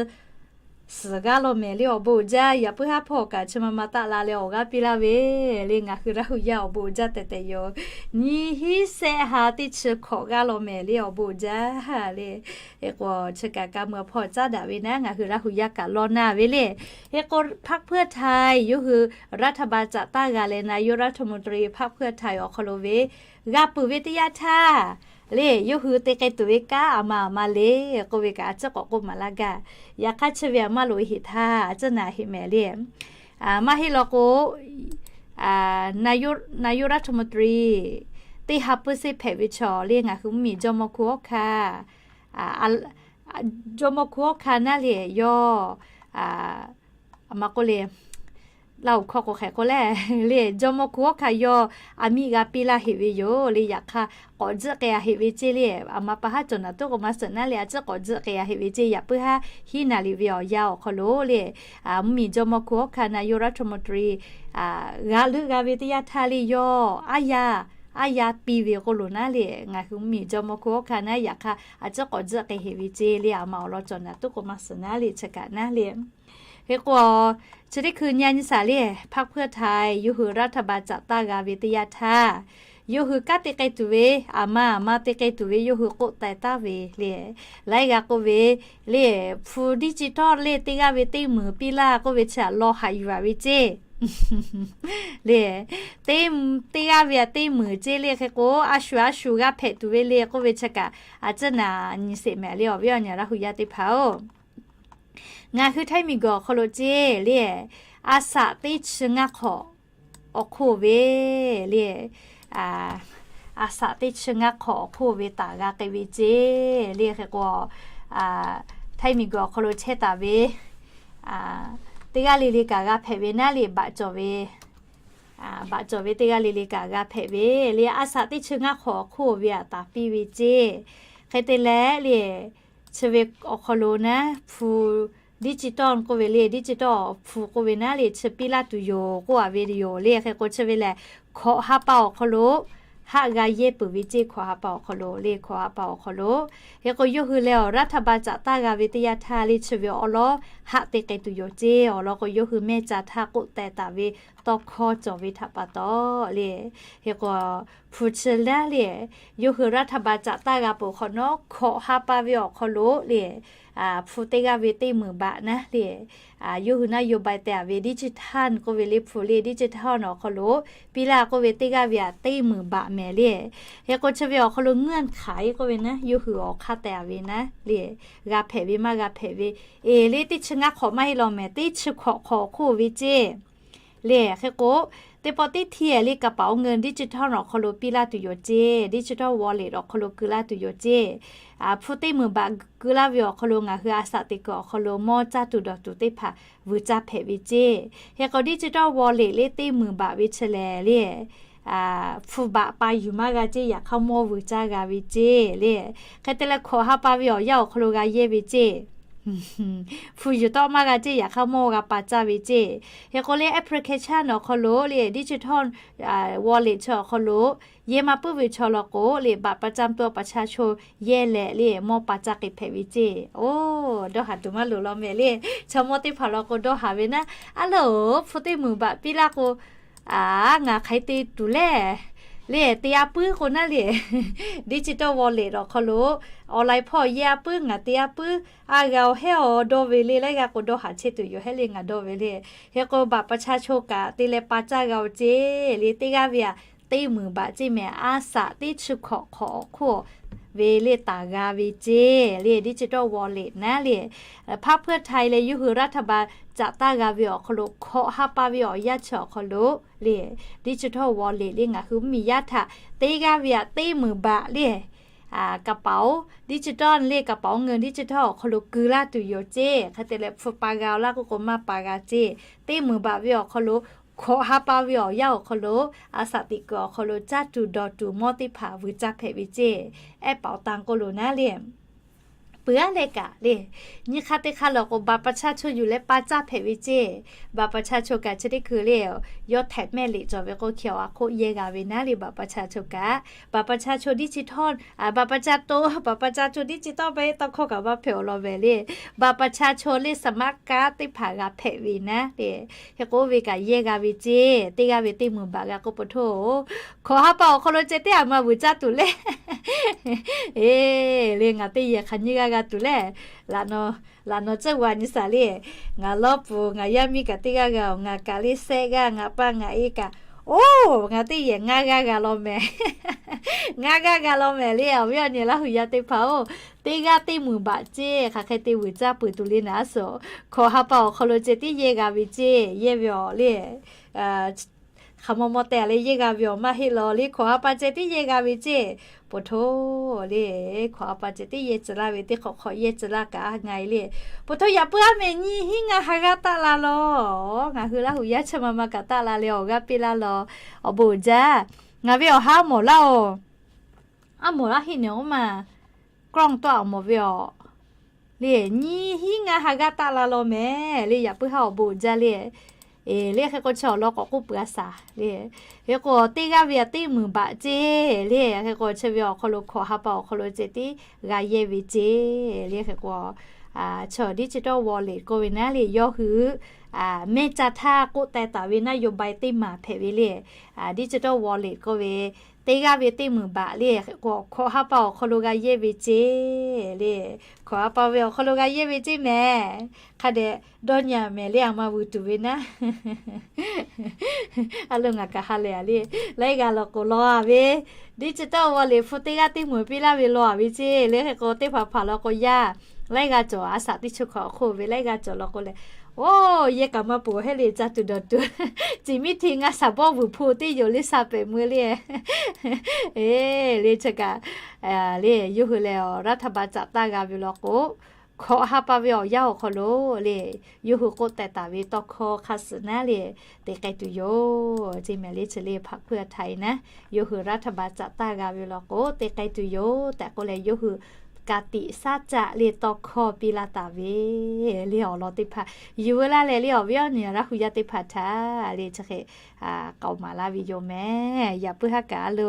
suhˍ g'aˇ law mehˍ le awˬ bon uiˍ jaˇ. Yaꞈ puiˉ haˉ hpawˇ kaꞈ chi ma ma taˆ la leh awˬ g'aˇ piˇ laˇ ve le. Ngaˬ hui Laˇ hu yaˇ awˬ bon uiˍ jaˇ tehꞈ tehꞈ yoˬ. Nyiˇ hinˉ sehˆ ha teˇ chi hkawꞈ g'aˇ law mehˍ le awˬ bon uiˍ jaˇ le. Hk'e k'o chi kaꞈ ka mui awˬ hpawˇ caˉ daꞈ ve naˉ ngaˬ hui Laˇ hu yaˇ kaꞈ law na ve le. Hk'e k'o พรรคเพื่อไทย yawˇ hui รัฐบาลจัดตั้ง g'a leh นายกรัฐมนตรี พรรคเพื่อไทย awˬ hk'aw lo ve g'a peuˬ ve teˇ yanˇ htaˇ le, yawˇ hui te k'ai tuˬ ve kanˉ aˬ ma aˬ ma le k'oˆ ve kaꞈ a ciˉ k'awꞈ k'oˆ maˍ laˇ gaˇ. Yaꞈ hk'aˇ chi ve aˬ maˇ loꞈ e heꞈ htaˇ a ciˉ naˍ heꞈ mehˍ le. Maˇ heˆ law k'o, นายกรัฐมนตรี teˇ ha puiˉ seˉ hpehꞈ ve chaw le ngaˬ hui mvuhˇmiˬ jawˇmawˇ hkunˉ hawˉ hkanˇ, jawˇmawˇ hkunˉ hawˉ hkanˇ naˉ le yawˇ, aˬ ma k'oˆ le, Laˇ hu hkawˇ k'o hk'e k'oˆ le, le jawˇmawˇ hkunˉ hawˉ hkanˇ yawˇ aˬ miˇ g'a piˇ laˇ heꞈ ve yoˬ le. Yaꞈ hk'aˇ k'awꞈ tzuhˆ k'ai a heꞈ ve ceˇ le. Aˬ ma pa haˉ cawˬ naˍ tuˉ k'o maˇ suhˍ naˉ le a ciˉ k'awꞈ tzuhˆ k'ai a heꞈ ve ceˇ. Yaꞈ puiˉ haˉ hiˉ naˍ liꞈ ve awˬ yanˇ awˬ hk'aw lo le, mvuhˇmiˬ jawˇmawˇ hkunˉ hawˉ hkanˇ นายกรัฐมนตรี g'a leuˆ g'a ve teˇ yanˇ htaˇ le yawˇ aˉ yaˇ, aˉ yaˇ piˇ ve k'oˆ lo naˉ le, ngaˬ hui mvuhˇmiˬ jawˇmawˇ hkunˉ hawˉ hkanˇ naˉ yaꞈ hk'aˇ a ciˉ k'awꞈ tzuhˆ k'ai heꞈ ve ceˇ le. Aˬ ma awˬ lawn cawˬ naˍ tuˉ k'o maˇ suhˍ naˉ le chi kaꞈ naˉ le. Hk'e k'o, chi teˇ hkui nyi a nyi saˍ le, พรรคเพื่อไทย yawˇ hui รัฐบาลจัดตั้ง g'a ve teˇ yanˇ htaˇ, yawˇ hui kanˉ te k'ai tuˬ ve, aˬ ma aˬ ma te k'ai tuˬ ve yawˇ hui k'oˆ teh taˍ ve le. Laiˉ g'aˇ k'oˆ ve le, hpu ดิจิทัล le teˇ g'aˇ ve teˇ meunˍ piˇ laˇ k'oˆ ve chi aꞈ law haꞈ yuˬ a ve ceˇ le. Teˇ, teˇ g'aˇ ve aꞈ teˇ meunˍ ceˇ le. Hk'e k'o a shu a shu g'a hpehꞈ tuˬ ve le k'oˆ ve chi kaꞈ a ciˉ naˍ nyi sheˍ mehˍ le awˬ viˉ awˬ nyi Laˇ hu yaˇ teˇ hpaˍ-oˬ. Ngaˬ hui Htaiˇ miˬguiˬ awˬ hk'aw lo ceˇ le, a saꞈ teˇ chi ngaˇ hk'awꞈ awˬ hk'oˆ ve le, a saꞈ teˇ chi ngaˇ hk'awꞈ awˬ hk'oˆ ve taˍ g'a k'ai ve ceˇ le. Hk'e k'o, Htaiˇ miˬguiˬ awˬ hk'aw lo chehˇ taˍ ve teˇ g'aˇ le le kaꞈ g'a hpehꞈ ve naˉ le, baꞈ cawˬ ve, baꞈ cawˬ ve teˇ g'aˇ le le kaꞈ g'a hpehꞈ ve le. A saꞈ teˇ chi ngaˇ hk'awꞈ awˬ hk'oˆ ve aꞈ taˍ piˇ ve ceˇ. Hk'e te leh le, chi ve awˬ hk'aw lo naˉ hpu ดิจิทัล k'oˆ ve le, ดิจิทัล hpu k'oˆ ve naˉ le chi piˇ laˇ tuˬ yoˬ k'oˆ a ve yoˬ le. Hk'e k'o chi ve lehˬ, hkawꞈ ha pa awˬ hk'aw lo haˆ g'a yehˇ peuˬ ve ceˇ. Hkawꞈ ha pa awˬ hk'aw lo le, hkawꞈ ha pa awˬ hk'aw lo. Hk'e k'o yawˇ hui lehˬ awˬ รัฐบาลจัดตั้ง g'a ve teˇ yanˇ htaˇ le chi ve awˬ lawn haˆ te k'ai tuˬ yoˬ ceˇ. Awˬ lawn k'o yawˇ hui mehˇ ca htaˇ k'oˆ teh taˍ ve tawˇ hkawˇ cawˬ ve htaꞈ pa taw le. Hk'e k'o, hpu chi naˉ le, yawˇ hui รัฐบาลจัดตั้ง g'a peuˬ hk'awꞈ nawˉ hkawꞈ ha pa ve awˬ hk'aw lo le, hpu teˇ g'aˇ ve teˇ meunˍ baꞈ naˉ le, yawˇ hui naˉ yoˬ bai teh a ve ดิจิทัล k'oˆ ve le, hpu le ดิจิทัล awˬ hk'aw lo piˇ laˇ k'oˆ ve teˇ g'aˇ ve aꞈ teˇ meunˍ baꞈ mehˍ le. Hk'e k'o chi ve awˬ hk'aw lo เงื่อนไข k'oˆ ve naˉ yawˇ hui awˬ hk'aˇ teh a ve naˉ le, g'a hpehꞈ ve maˇ g'a hpehꞈ ve, e le teˇ chi ngaˇ hk'awꞈ maˇ heˆ law mehˍ, teˇ chi hkawꞈ hk'awꞈ awˬ hk'oˆ ve ceˇ le. Hk'e k'o, teˇ pawˆ teˇ htiˇ le กระเป๋าเงิน ดิจิทัล awˬ hk'aw lo piˇ laˇ tuˬ yoˬ ceˇ, ดิจิทัล wallet awˬ hk'aw lo keu laˇ tuˬ yoˬ ceˇ. Hpu teˇ meunˍ baꞈ keu laˇ ve awˬ hk'aw lo ngaˬ hui a saꞈ teꞈ kuiˬ awˬ hk'aw lo mawˇ caˇ tuˬ dawˬ tuˬ teˇ hpaˍ vuiˬ caˇ hpehꞈ ve ceˇ. Hk'e k'o ดิจิทัล wallet le teˇ meunˍ baꞈ ve chi lehˬ le, hpu baꞈ pa yuˬ maˇ g'a ceˇ, yaꞈ hk'aˇ mawˇ vuiˬ caˇ g'a ve ceˇ le. Hk'e te leh hkawꞈ ha pa ve awˬ yanˇ awˬ hk'aw lo g'a yehˇ ve ceˇ. Hpu yuˬ tawˆ maˇ g'a ceˇ, yaꞈ hk'aˇ mawˇ g'a pa caˇ ve ceˇ. Hk'e k'o le แอปพลิเคชัน awˬ hk'aw lo le ดิจิทัล wallet chi awˬ hk'aw lo yehˇ maˇ puiˉ ve chaw law k'o le, บัตรประจำตัวประชาชน yehˇ leh le mawˇ pa caˇ k'ai hpehꞈ ve ceˇ. Oˇ, dawˇ haˍ tuˬ maˇ loˍ law mehˍ le. Chaw mawˇ teˇ hpaˍ law k'o dawˇ haˍ ve naˉ, a loˬ, hpu teˇ meunˍ baꞈ piˇ laˇ k'o, a, ngaˬ hk'aˬ hk'e te tuˬ le, le te a puiˉ k'o naˉ le, ดิจิทัล wallet awˬ hk'aw lo online hpawˇ yehˇ a puiˉ, ngaˬ te a puiˉ, a g'a awˬ hehˉ awˬ dawˇ ve le. Laiˉ g'aˇ k'o dawˇ haˍ chehˇ tuˬ yoˬ hehˉ le, ngaˬ dawˇ ve le. Hk'e k'o บัตรประชาชน kaꞈ te leh pa caˇ g'a-oˬ ceˇ le, teˇ g'aˇ ve aꞈ teˇ meunˍ baꞈ ceˇ mehˍ, a saꞈ teˇ chi hkawꞈ hk'awꞈ awˬ hk'oˆ ve le taˍ g'a ve ceˇ le, ดิจิทัล wallet naˉ le, พรรคเพื่อไทย leh yawˇ hui รัฐบาลจัดตั้ง g'a ve awˬ hk'aw lo hkawꞈ ha pa ve awˬ yanˇ chi awˬ hk'aw lo le, ดิจิทัล wallet le ngaˬ hui mvuhˇmiˬ yaˇ htaꞈ teˇ g'aˇ ve aꞈ teˇ meunˍ baꞈ le, กระเป๋าดิจิทัล le กระเป๋าเงินดิจิทัล awˬ hk'aw lo keu laˇ tuˬ yoˬ ceˇ. Hk'e te leh hpu pa g'a laˇ k'oˆ k'o maˇ pa g'a ceˇ. Teˇ meunˍ baꞈ ve awˬ hk'aw lo hkawꞈ ha pa ve awˬ yanˇ awˬ hk'aw lo a saꞈ teꞈ kuiˬ awˬ hk'aw lo caˇ tuˬ dawˬ tuˬ mawˇ teˇ hpaˍ vuiˬ caˇ hpehꞈ ve ceˇ. แอปเป๋าตัง k'oˆ lo naˉ le. Peuˬ aˉ leh kaꞈ le, nyi hk'aˇ teˇ hk'aˇ lawˬ k'o บัตรประชาชน yuˬ leh pa caˇ hpehꞈ ve ceˇ. บัตรประชาชน kaꞈ chi teˇ hkui le, yawˇ แท็ก mehˆ leꞈ cawˬ ve k'o hkiˬ awˬ a hk'oˆ yehˇ g'a ve naˉ le บัตรประชาชน kaꞈ. บัตรประชาชน ดิจิตอล บัตรประชาชน ดิจิตอล pa tawˇ hkawˇ kaꞈ maˇ hpehꞈ awˬ lawn mehˍ le. บัตรประชาชน le สมัครการ์ด teˇ hpaˍ g'a hpehꞈ ve naˉ le. Hk'e k'oˆ ve kaꞈ yehˇ g'a ve ceˇ. Teˇ g'aˇ ve teˇ meunˍ baꞈ g'a k'oˆ pa htoˇ, hkawꞈ ha pa awˬ hk'aw lo ceh tiˉ aˬ ma vuiˬ caˇ tuˬ le. Eˬ le, ngaˬ teˇ yehˬ hk'aˬ nyiˇ g'aˇ g'a tuˬ le. Laꞈ naw, laꞈ naw tcuhˆ wa nyi saˍ le. Ngaˬ lawˇ puˍ ngaˬ yaˇ miˇ kaꞈ teˇ g'aˇ g'a-oˬ, ngaˬ kaꞈ le sehˆ g'aˇ, ngaˬ pa ngaˬ e kaꞈ. Oˇ, ngaˬ teˇ yehˬ ngaˇ g'aˇ g'a law mehˍ. Ngaˇ g'aˇ g'a law mehˍ le. Awˬ viˉ awˬ nyi Laˇ huˍ yaˇ teˇ hpaˍ-oˬ, teˇ g'aˇ teˇ meunˍ baꞈ ceˇ. Hk'aˬ hk'e te vuiˬ caˇ peuˬ tuˬ le naˉ suhˍ, hkawꞈ ha pa awˬ hk'aw lo ceh tiˉ yehˇ g'a ve ceˇ. Yehˇ ve awˬ le, hk'aˬ maw maw teh leh yehˇ g'a ve awˬ maˇ heˆ law le. Hkawꞈ ha pa ceh tiˉ yehˇ g'a ve ceˇ. Pa htoˇ le, hkawꞈ ha pa ceh tiˉ yehˇ tcuh laˇ ve teˇ hk'awꞈ hk'awꞈ yehˇ tcuh laˇ kaꞈ ngaˬ e le. Pa htoˇ yaꞈ puiˉ aˉ mehˍ nyiˇ hinˉ ngaˇ ha g'aˇ taˆ la law. Ngaˬ hui Laˇ huˍ yaˇ chi ma ma kaꞈ taˆ la leh awˬ g'aˇ piˇ laˇ law. Awˬ bon uiˍ jaˇ. Ngaˬ ve awˬ ha aˉ mawˬ laˇ-oˬ. Aˉ mawˬ laˇ heˆ nehˬ oˇ ma, กล้อง tawˇ aꞈ mawˬ ve awˬ le, nyiˇ hinˉ ngaˇ ha g'aˇ taˆ la law mehˍ le. Yaꞈ puiˉ haˉ awˬ bon uiˍ jaˇ le. Eˬ le, hk'e k'o chi awˬ lawn k'awꞈ k'oˆ peuˬ a shaˍ le. Hk'e k'o teˇ g'aˇ ve aꞈ teˇ meunˍ baꞈ ceˇ le. Hk'e k'o chi ve awˬ hk'aw lo hkawꞈ ha pa awˬ hk'aw lo ceh tiˉ g'a yehˇ ve ceˇ le. Hk'e k'o chi digital wallet k'oˆ ve naˉ le, yawˇ hui mehˇ ca htaˇ k'oˆ teh taˍ ve นโยบาย teˇ maˬ hpehꞈ ve le. Digital wallet k'oˆ ve teˇ g'aˇ ve teˇ meunˍ baꞈ le. Hk'e k'o hkawꞈ ha pa awˬ hk'aw lo g'a yehˇ ve ceˇ le. Hkawꞈ ha pa ve awˬ hk'aw lo g'a yehˇ ve ceˇ mehˍ. Hk'a dehꞈ dawˇ nyi mehˍ le, aˬ ma vuiˬ tuˬ ve naˉ. A lo ngaˬ kaꞈ ha lehˬ le, laiˉ g'aˇ law k'o law a ve, digital wallet hpu teˇ g'aˇ teˇ meunˍ piˇ laˇ ve law a ve ceˇ le. Hk'e k'o teˇ hpaˍ hpaˍ law k'o yaˇ, laiˉ g'aˇ cawˬ a shaꞈ teˇ chi hkawꞈ hk'oˆ ve laiˉ g'aˇ cawˬ law k'o lehˬ, oˇ, yehˇ kaꞈ maˇ peuˬ heˆ le, ca tuˬ dawˬ tuˬ. Ciˍ miˉ hti ngaˇ shaˍ bawˆ vuiˬ hpu teˇ yoˬ le sha pehꞈ meuˇ le. Eˬ le, chi kaꞈ le, yawˇ hui lehˬ รัฐบาล caꞈ taˇ g'a ve law k'o, hkawꞈ ha pa ve awˬ yanˇ awˬ hk'aw lo le, yawˇ hui k'oˆ teh taˍ ve tawˇ hkawˇ hk'a suhˍ naˉ le, te k'ai tuˬ yoˬ ceˇ mehˍ le. Chi le hpaꞈ hpuiˇ a htaꞈ e naˉ, yawˇ hui รัฐบาล caꞈ taˇ g'a ve law k'o te k'ai tuˬ yoˬ tehꞈ k'oˆ leh, yawˇ hui ka tiꞈ shaˉ caˆ le tawˇ hkawˇ piˇ laˇ taˍ ve le. Awˬ lawn teˇ hpaˍ yuˬ veu laˇ leh le, awˬ viˉ awˬ nyi Laˇ huˍ yaˇ teˇ hpaˍ htaꞈ le chi hk'e k'aoˍ maˍ laˇ ve yoˬ mehˍ. Yaꞈ puiˉ haˉ kaꞈ a lo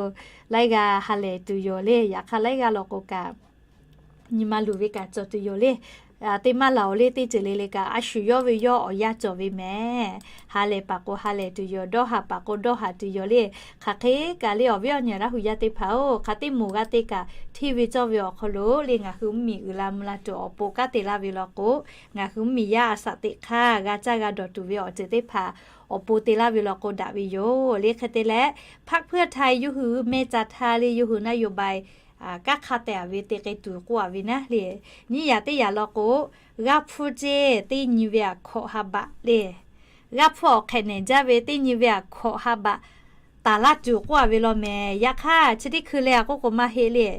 laiˉ g'aˇ ha lehˬ tuˬ yoˬ le. Yaꞈ hk'aˇ laiˉ g'aˇ law k'o kaꞈ nyi ma luˬ ve kaꞈ cawˬ tuˬ yoˬ le. Teˇ maˇ laˬ-oˬ le, teˇ ceuˬ le le kaꞈ a shu yawˇ ve yawˇ awˬ yanˇ cawˬ ve mehˍ. Ha lehˬ paˍ k'o ha lehˬ tuˬ yoˬ, dawˇ haˍ paˍ k'o dawˇ haˍ tuˬ yoˬ le. Hk'aˬ hk'e kaꞈ le, awˬ viˉ awˬ nyi Laˇ huˍ yaˇ teˇ hpaˍ-oˬ, hk'aˬ teˇ moˍ g'aˇ teˇ kaꞈ hteˇ ve cawˇ ve awˬ hk'aw lo le, ngaˬ hui mvuhˇmiˬ uiˍ la mvuh la tuˬ awˬ pon kanˉ te laˇ ve law k'o, ngaˬ hui mvuhˇmiˬ yaˇ a shaꞈ teꞈ hk'aˇ g'a caˇ g'a dawˬ tuˬ ve awˬ ceuˬ teˇ hpaˍ awˬ pon te laˇ ve law k'o daꞈ ve yoˬ le. Hk'e te leh, hpaˆ hpuiˇ a htaꞈ yawˇ hui mehˇ ca htaˇ le, yawˇ hui นโยบาย kanˉ hk'a tehꞈ a ve te k'ai tuˬ k'oˆ a ve naˉ le. Nyiˇ yaꞈ teˇ yaꞈ law k'o, g'aˇ hpfuhˇ ceˇ teˇ nyi ve aꞈ hkawꞈ ha baꞈ le. G'aˇ hpfuhˇ awˬ hk'ehꞈ nehˬ jaˇ ve teˇ nyi ve aꞈ hkawꞈ ha baꞈ taˍ laˇ tuˬ k'oˆ a ve law mehˍ. Yaꞈ hk'aˇ chi teˇ hkui leh a k'oˆ k'o maˇ heˆ le.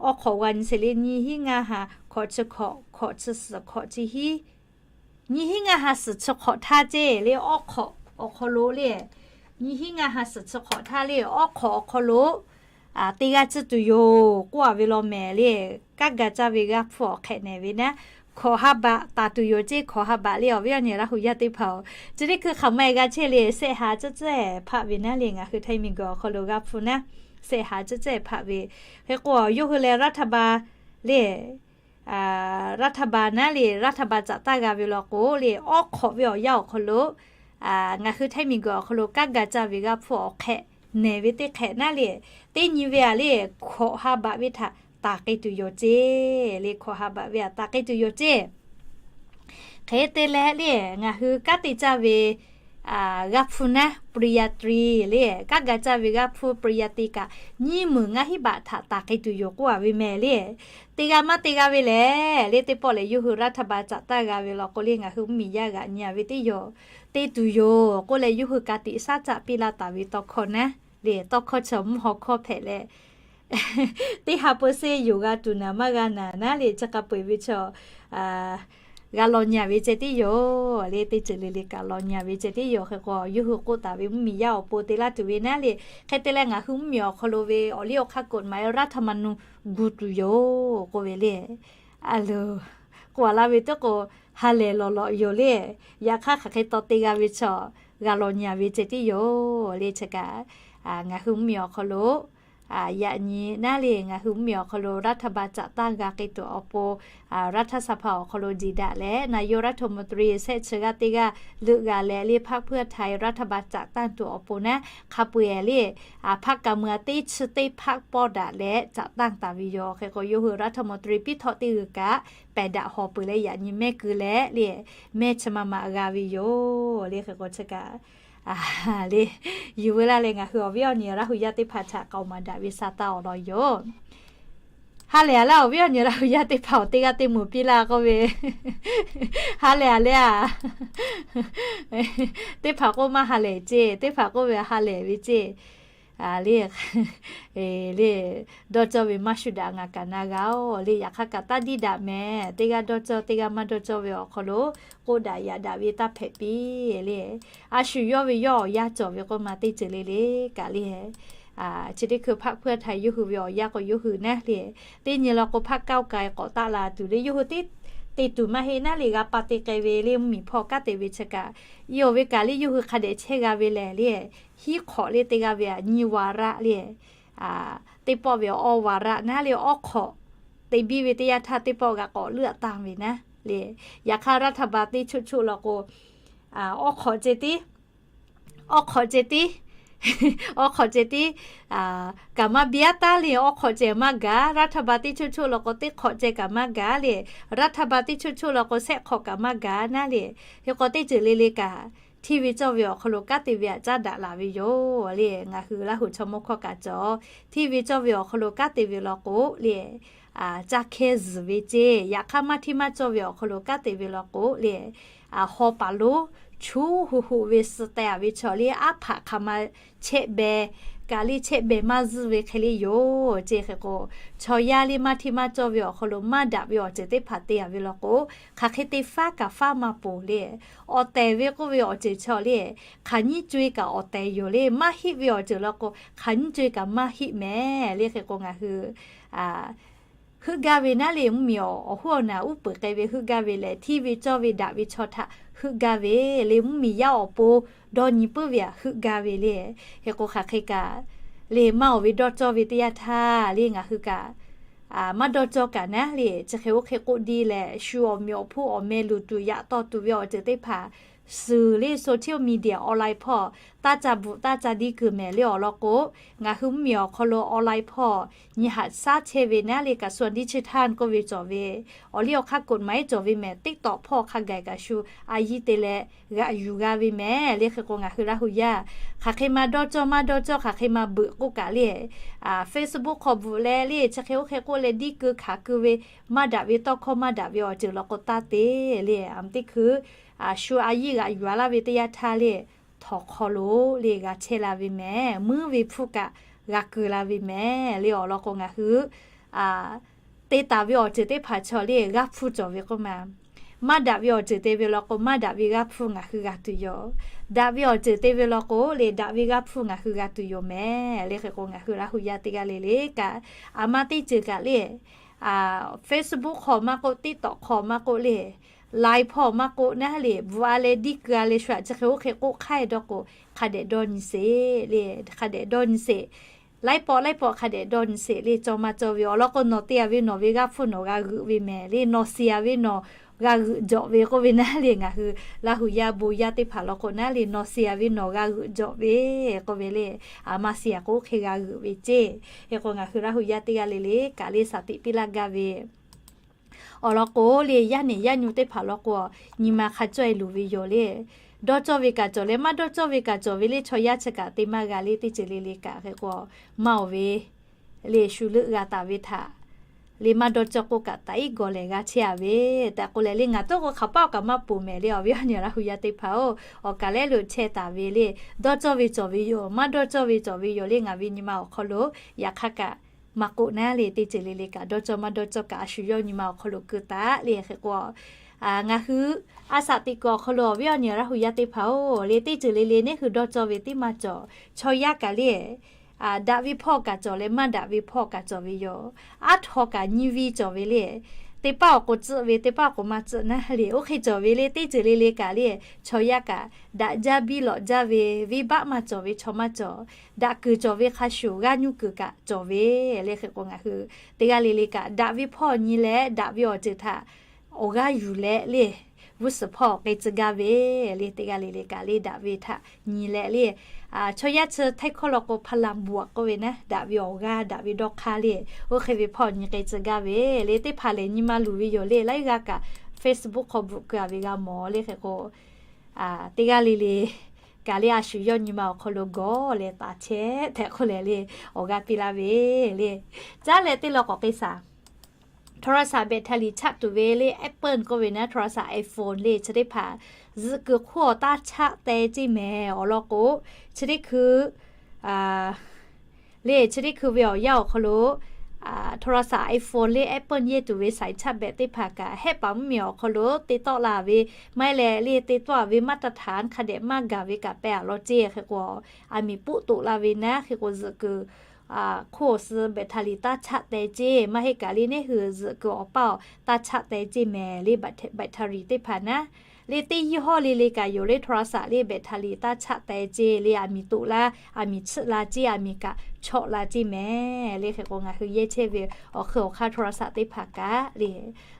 Awˇ hk'awꞈ g'a nyi sheˍ le, nyiˇ hinˉ ngaˇ ha hkawꞈ chi hkawꞈ, hkawꞈ chi suhˍ, hkawꞈ chi hiˉ, nyiˇ hinˉ ngaˇ ha suhˍ chi hkawꞈ htaˇ ceˇ le, awˇ hk'awꞈ awˬ hk'aw lo le, nyiˇ hinˉ ngaˇ ha suhˍ chi hkawꞈ htaˇ le, awˇ hk'awꞈ awˬ hk'aw lo teˇ g'aˇ tcuhˇ tuˬ yoˬ k'oˆ a ve law mehˍ le. Kanˉ ga caˇ ve g'aˇ hpfuhˇ awˬ hk'ehꞈ nehˬ ve naˉ, hkawꞈ ha baꞈ taˍ tuˬ yoˬ ceˇ. Hkawꞈ ha baꞈ le, awˬ viˉ awˬ nyi Laˇ huˍ yaˇ teˇ hpaˍ-oˬ, chi teˇ hkui hk'aˬ ma e g'a chehˇ le, sehˆ ha tcuhˉ tcuhˉ hpaˆ ve naˉ le. Ngaˬ hui Htaiˇ miˬguiˬ awˬ hk'aw lo g'aˇ hpfuhˇ naˉ, sehˆ ha tcuhˉ tcuhˉ hpaˆ ve. Hk'e k'o yawˇ hui leh รัฐบาล le, รัฐบาล naˉ le, รัฐบาล caꞈ taˇ g'a ve law k'o le, awˇ hk'awꞈ ve awˬ yanˇ awˬ hk'aw lo ngaˬ hui Htaiˇ miˬguiˬ awˬ hk'aw lo kanˉ ga caˇ ve g'aˇ hpfuhˇ awˬ hk'ehꞈ nehˬ ve teˇ hk'ehꞈ naˉ le, teˇ nyi ve aꞈ le, hkawꞈ ha baꞈ ve htaꞈ taˍ k'ai tuˬ yoˬ ceˇ le. Hkawꞈ ha baꞈ ve aꞈ taˍ k'ai tuˬ yoˬ ceˇ. Hk'e te leh le, ngaˬ hui kanˉ te caˇ ve g'aˇ hpfuhˇ naˉ ปริญญาตรี le, kanˉ ga caˇ ve g'aˇ hpfuhˇ ปริญญาตรี kaꞈ nyiˇ meunˍ ngaˇ hinˉ baꞈ htaꞈ taˍ k'ai tuˬ yoˬ k'oˆ a ve mehˍ le. Teˇ g'aˇ maˇ teˇ g'aˇ ve lehˬ le, teˇ pawˆ lehˬ yawˇ hui รัฐบาล caꞈ taˇ g'a ve law k'o le, ngaˬ hui mvuhˇmiˬ yaˇ g'aꞈ nyi a ve teˇ yoˬ, te tuˬ yoˬ k'oˆ leh yawˇ hui ka tiꞈ shaˉ caꞈ piˇ laˇ taˍ ve tawˇ hkawˇ naˉ le. Tawˇ hkawˇ chi awˬ mvuhˇ haw hkawˇ hpehꞈ leh, teˇ ha เปอร์เซ็นต์ yoˬ g'a tuˬ naˍ maˇ g'a naˍ naˉ le. Chi hk'a peu-eˬ ve chaw g'a law nyi a ve ceh tiˉ yoˬ le. Teˇ ceuˬ le le kaꞈ law nyi a ve ceh tiˉ yoˬ. Hk'e k'o yawˇ hui k'oˆ taˍ ve mvuhˇmiˬ yaˇ awˬ pon te laˇ tuˬ ve naˉ le. Hk'e te leh ngaˬ hui mvuhˇmiˬ awˬ hk'aw lo ve awˬ liˇ awˬ hk'aˇ กฎหมาย รัฐธรรมนูญ gu tuˬ yoˬ k'oˆ ve le. A lo, k'oˆ a laˇ ve teˇ k'o, ha lehˬ lawˬ lawꞈ yoˬ le. Yaꞈ hk'aˇ hk'aˬ hk'e taw te g'a ve chaw, g'a law nyi a ve ceh tiˉ yoˬ le. Chi kaꞈ, ngaˬ hui mvuhˇ miˬ awˬ hk'aw lo yaꞈ nyi naˉ le, ngaˬ hui mvuhˇ miˬ awˬ hk'aw lo รัฐบาล caꞈ tanˇ g'a k'ai tuˬ awˬ pon, รัฐสภา awˬ hk'aw lo jiˬ daꞈ leh นายกรัฐมนตรี shehˆ chi g'aˇ teˇ g'aˇ leuˆ g'a leh le, พรรคเพื่อไทย รัฐบาล caꞈ tanˇ tuˬ awˬ pon naˉ hk'a peu-eˬ le, hpaˆ ka mui a teˇ chi teˇ hpaˆ pawˇ daꞈ leh caꞈ tanˇ taˍ ve yoˬ. Hk'e k'o, yawˇ hui รัฐมนตรี piˇ htawˆ teˇ g'uiˬ kaꞈ pehˬ daꞈ hawˬ peuˬ leh yaꞈ nyi mehˆ keu leh le, mehˆ chi ma ma g'a ve yoˬ le. Hk'e k'o chi kaꞈ le, yuˬ veu laˇ leh ngaˬ hui awˬ viˉ awˬ nyi Laˇ hu yaˇ teˇ hpaˍ htaꞈ k'aoˍ maˍ daꞈ ve sa taˇ awˬ lawn yoˬ. Ha lehˬ a le, awˬ viˉ awˬ nyi Laˇ hu yaˇ teˇ hpaˍ awˬ teˇ g'aˇ teˇ moˍ piˇ laˇ k'oˆ ve, ha lehˬ a le a, teˇ hpaˍ k'oˆ maˇ ha lehˬ ceˇ, teˇ hpaˍ k'oˆ ve ha lehˬ ve ceˇ. Le, le, dawˇ cawˇ ve maˇ shu daꞈ ngaˬ kaꞈ na g'a-oˬ le. Yaꞈ hk'aˇ kaꞈ taˇ diˇ daꞈ mehˍ. Teˇ g'aˇ dawˇ cawˇ, teˇ g'aˇ maˇ dawˇ cawˇ ve awˬ hk'aw lo k'oˆ daꞈ yaꞈ daꞈ ve taˇ hpehꞈ piˇ le. A shu yawˇ ve yawˇ awˬ yanˇ cawˬ ve k'oˆ ma teˇ ceuˬ le le kaꞈ le, chi teˇ hkui พรรคเพื่อไทย yawˇ hui ve awˬ yanˇ k'o yawˇ hui naˉ le, teˇ nyi law k'o พรรคก้าวไกล k'awꞈ taˆ la tuˬ le, yawˇ hui teˇ te tuˬ maˇ heˆ naˉ le, g'a pa te k'ai ve le mvuhˇ miˬ hpawˇ kanˉ te ve chi kaꞈ, iˉ awˬ ve kaꞈ le yawˇ hui hk'a dehꞈ chehˇ g'a ve lehˬ le, hiˉ hk'awꞈ le te g'a ve a nyi วาระ le, teˇ pawˆ ve awˇ วาระ naˉ le awˉ hk'awꞈ te biˇ ve teˇ yanˇ htaˇ teˇ pawˆ g'a k'awꞈ leuˆ a tanˇ ve naˉ le. Yaꞈ hk'aˇ รัฐบาล teˇ choˆ choˆ law k'o, awˉ hk'awꞈ ceh tiˉ, awˉ hk'awꞈ ceh tiˉ, awˉ hk'awꞈ ceh tiˉ, kaꞈ maˇ biˇ aˉ taˉ le, awˉ hk'awꞈ ceh maˇ gaˬ. รัฐบาล teˇ choˆ choˆ law k'o teˇ hk'awꞈ ceh kaꞈ maˇ gaˬ le, รัฐบาล teˇ choˆ choˆ law k'o shehˆ hk'awꞈ kaꞈ maˇ gaˬ naˉ le. Hk'e k'o teˇ ceuˬ le le kaꞈ, hteˇ ve cawˇ ve awˬ hk'aw lo kanˉ te ve aꞈ caˉ daꞈ laˬ ve yoˬ le. Ngaˬ hui Laˇ hu chaw mawˇ hkawˇ kaꞈ cawˬ, hteˇ ve cawˇ ve awˬ hk'aw lo kanˉ te ve law k'o le, caˇ hkehˇ zuhˬ ve ceˇ. Yaꞈ hk'aˇ maˇ hteˇ maˇ cawˇ ve awˬ hk'aw lo kanˉ te ve law k'o le, haw paˍ lonˉ chu hu hu ve suh teh a ve chaw le, aˉ hpaꞈ hk'aˬ ma chehˇ beh, kaꞈ le chehˇ beh maˇ zuhˇ ve hk'e le yoˬ ceˇ. Hk'e k'o, chaw yaˇ le maˇ hteˇ maˇ cawˇ ve awˬ hk'aw lo maˇ daꞈ ve awˬ ceuˬ teˇ hpaˍ te a ve law k'o, hk'aˬ hk'e te faˉ kaꞈ faˉ maˇ poˬ le. Awˬ tehˬ ve k'oˆ ve awˬ ceuˬ chaw le, hk'aˬ nyiˇ co-e kaꞈ awˬ tehˬ yoˬ le. Maˇ heˆ ve awˬ ceuˬ law k'o hk'aˬ nyiˇ co-e kaꞈ maˇ heˆ mehˍ le. Hk'e k'o ngaˬ hui heuˆ gaˇ ve naˉ le, mvuhˇ miˬ awˬ hoˉ awˬ naˬ uˉ peunˍ k'ai ve heuˆ gaˇ ve lehˬ, hteˇ ve cawˇ ve daꞈ ve chaw htaꞈ heuˆ gaˇ ve le, mvuhˇ miˬ yaˇ awˬ pon dawˇ nyi puiˉ ve aꞈ heuˆ gaˇ ve le. Hk'e k'o hk'aˬ hk'e kaꞈ le, maˇ awˬ ve dawˇ cawˇ ve teˇ yanˇ htaˇ le ngaˬ hui kaꞈ maˇ dawˇ cawˇ kaꞈ naˉ le, chi hk'e oˇ hk'e k'oˆ diˇ leh shu awˬ meꞈ awˬ hponˇ awˬ meh luˬ tuˬ yaꞈ taw tuˬ ve awˬ ceuˬ teˇ hpaˍ suhˍ le social media online hpawˇ taˇ ca bvuhꞈ taˇ ca diˇ keu mehˍ le. Awˬ lawn k'o, ngaˬ hui mvuhˇ miˬ awˬ hk'aw lo online hpawˇ nyi haꞈ shaˉ chehˇ ve naˉ le, กระทรวงดิจิทัล k'oˆ ve cawˬ ve, awˬ liˇ awˬ hk'aˇ กฎหมาย cawˬ ve mehˍ. TikTok hpawˇ hk'a gaˬ kaꞈ shu a yiˇ te leh g'aꞈ yuˬ g'a ve mehˍ le. Hk'e k'o ngaˬ hui Laˇ hu yaˇ hk'aˬ hk'e ma dawˇ cawˇ maˇ dawˇ cawˇ, hk'aˬ hk'e ma beuꞈ k'oˆ kaꞈ le, Facebook hk'aw bvuhꞈ leh le chi hk'e oˇ hk'e k'oˆ leh diˇ keu hkanˍ keu ve, maˇ daꞈ ve tawˇ hkawˇ maˇ daꞈ ve awˬ ceuˬ law k'o taˇ te le. Aˬ mteˇ hkui shu a yiˇ g'aꞈ yuˬ a laˇ ve teˇ yanˇ htaˇ le, htawnˍ hk'aw lo le g'a chehˇ la ve mehˍ. Muiˉ ve hpfuhˇ kaꞈ g'a keu la ve mehˍ le. Awˬ lawn k'o ngaˬ hui te taˍ ve awˬ ceuˬ teˇ hpaˍ chaw le g'aˇ hpfuhˇ cawˬ ve k'oˆ ma. Maˇ daꞈ ve awˬ ceuˬ te ve law k'o maˇ daꞈ ve g'aˇ hpfuhˇ ngaˬ hui g'a tuˬ yoˬ. Daꞈ ve awˬ ceuˬ te ve law k'o le daꞈ ve g'aˇ hpfuhˇ ngaˬ hui g'a tuˬ yoˬ mehˍ le. Hk'e k'o ngaˬ hui Laˇ hu yaˇ teˇ g'aˇ le le kaꞈ, aˬ ma teˇ ceuˬ kaꞈ le, Facebook hk'aw maˇ k'oˆ, TikTok hk'aw maˇ k'oˆ le, Line hpawˇ maˇ k'oˆ naˉ le, bvuhꞈ a leh diˇ keu a leh shu aꞈ chi hk'e oˇ hk'e k'oˆ hk'aˇ dawˇ k'o, hk'a dehꞈ dawˇ nyi sheˍ le, hk'a dehꞈ dawˇ nyi sheˍ. Laiˉ pawˆ laiˉ pawˆ hk'a dehꞈ dawˇ nyi sheˍ le. Cawˇ maˇ cawˇ ve awˬ lawn k'o nawˬ te a ve nawˬ ve g'aˇ hpfuhˇ nawˬ g'a g'euꞈ ve mehˍ le. Nawˬ shiˍ a ve nawˬ g'a g'euꞈ jawꞈ ve k'oˆ ve naˉ le, ngaˬ hui Laˇ hu yaˇ bon yaˇ teˇ hpaˍ law k'o naˉ le, nawˬ shiˍ a ve nawˬ g'a g'euꞈ jawꞈ ve k'oˆ ve le. Aˬ ma shiˍ a k'o oˇ hk'e g'a g'euꞈ ve ceˇ. Hk'e k'o ngaˬ hui Laˇ hu yaˇ teˇ g'aˇ le le kaꞈ le shaˍ tiꞈ piˇ laˇ gaˇ ve awˬ lawn k'o le, yaˇ nehˬ yaˇ nyu teˇ hpaˍ law k'o, nyi ma hk'a cawˇ e luˬ ve yoˬ le. Dawˇ cawˇ ve kaꞈ cawˬ leh maˇ dawˇ cawˇ ve kaꞈ cawˬ ve le, chaw yaˇ chi kaꞈ te maˇ g'a le. Teˇ ceuˬ le le kaꞈ hk'e k'o, maˇ awˬ ve le shu leuˆ g'a taˍ ve htaꞈ le maˇ dawˇ cawˇ k'oˆ kaꞈ taꞈ iˉ gawˬ lehˬ g'a chehˇ a ve tehꞈ k'oˆ leh le, ngaˬ toˉ k'o hk'aˬ paˆ kaꞈ maˇ ponˬ mehˍ le. Awˬ viˉ awˬ nyi Laˇ hu yaˇ teˇ hpaˍ-oˬ, awˬ kaˍ lehˉ lo chehˇ taˍ ve le. Dawˇ cawˇ ve cawˬ ve yoˬ, maˇ dawˇ cawˇ ve cawˬ ve yoˬ le. Ngaˬ ve nyi ma awˬ hk'aw lo yaꞈ hk'aˇ kaꞈ maˇ k'oˆ naˉ le, teˇ ceuˬ le le kaꞈ dawˇ cawˇ maˇ dawˇ cawˇ kaꞈ a shu yawˇ nyi ma awˬ hk'aw lo keu taˍ le. Hk'e k'o, ngaˬ hui a shaꞈ teꞈ kuiˬ awˬ hk'aw lo awˬ viˉ awˬ nyi Laˇ hu yaˇ teˇ hpaˍ-oˬ le, teˇ ceuˬ le le neˉ hui dawˇ cawˇ ve teˇ maˇ cawˬ. Chaw yaˇ kaꞈ le, daꞈ ve hpawˇ kaꞈ cawˬ leh maˇ daꞈ ve hpawˇ kaꞈ cawˬ ve yoˬ. Aˉ htaw kaꞈ nyi ve cawˬ ve le. teˇ paˉ awˬ k'o tcuhˆ ve, teˇ paˉ awˬ k'o maˇ tcuhˆ naˉ le. Oˇ hk'e cawˬ ve le, teˇ ceuˬ le le kaꞈ le, chaw yaˇ kaꞈ daꞈ jaˇ biˇ lawꞈ jaˇ ve, venˇbaˆ maˇ cawˬ ve chaw maˇ cawˬ. Daꞈ kuiˬ cawˬ ve hk'a shuˍ, g'aˇ nyuˇ kuiˬ kaꞈ cawˬ ve le. Hk'e k'o ngaˬ hui teˇ g'aˇ le le kaꞈ daꞈ ve hpawˇ nyi leh, daꞈ ve awˬ ceuˬ htaꞈ awˬ g'aˇ yuˬ leh le, g'uˇ suhˍ hpawˇ k'ai tcuh gaˇ ve le. Teˇ g'aˇ le le kaꞈ le daꞈ ve htaꞈ nyi leh le, chaw yaˇ chi htaiˇ hkawˇ law k'o พลังบวก k'oˆ ve naˉ, daꞈ ve awˬ g'aˇ, daꞈ ve dawˇ hk'aˇ le, oˇ hk'e ve hpawˇ nyi k'ai tcuh gaˇ ve le. Teˇ hpaˍ lehˬ nyi ma luˬ ve yoˬ le. Laiˉ g'aˇ kaꞈ Facebook hk'aw bvuhꞈ keu-a ve g'a mawˬ le. Hk'e k'o teˇ g'aˇ le le kaꞈ le a shu yawˇ nyi ma awˬ hk'aw lo gawˬ leh taˍ chehˇ tehꞈ k'oˆ leh le, awˬ g'aˇ piˇ laˇ ve le. Caˉ leh teˇ law k'awꞈ k'ai shaˍ. โทรศัพท์ แบตเตอรี่ chaˆ tuˬ ve le, Apple k'oˆ ve naˉ, โทรศัพท์ iPhone le, chi teˇ hpaˍ zuhꞈ kuiˬ hk'oˆ awˬ taˇ chaˆ teh ceˇ mehˍ. Awˬ lawn k'o, chi teˇ hkui le, chi teˇ hkui ve awˬ yanˇ awˬ hk'aw lo โทรศัพท์ iPhone le, Apple yehˇ tuˬ ve สายชาร์จแบต teˇ hpaˍ kaꞈ hehˆ paˍ mvuhˇmiˬ awˬ hk'aw lo te tawˆ la ve, maˇ heˆ leh le te tawˆ ve มาตรฐาน hk'a dehꞈ maˇ gaˬ ve kaꞈ pehˬ a law ceˇ. Hk'e k'o, a miˍ poˆ toꞈ la ve naˉ, hk'e k'o zuhꞈ kuiˬ hk'oˆ awˬ suh แบตเตอรี่ taˇ chaˆ teh ceˇ, maˇ heˆ kaꞈ le neˇ hui zuhꞈ kuiˬ awˬ paˇ awˬ taˇ chaˆ teh ceˇ mehˍ le, แบตเตอรี่ teˇ hpaˍ naˉ. Le teˇ ยี่ห้อ le le kaꞈ yoˬ le, โทรศัพท์ le แบตเตอรี่ taˇ chaˆ teh ceˇ le, a miˍ toꞈ la, a miˍ chiˆ la ceˇ, a miˍ kaꞈ chawˆ la ceˇ mehˍ le. Hk'e k'o ngaˬ hui yehˇ chehˇ ve awˬ hk'e awˬ hk'aˇ โทรศัพท์ teˇ hpaˍ kaꞈ le,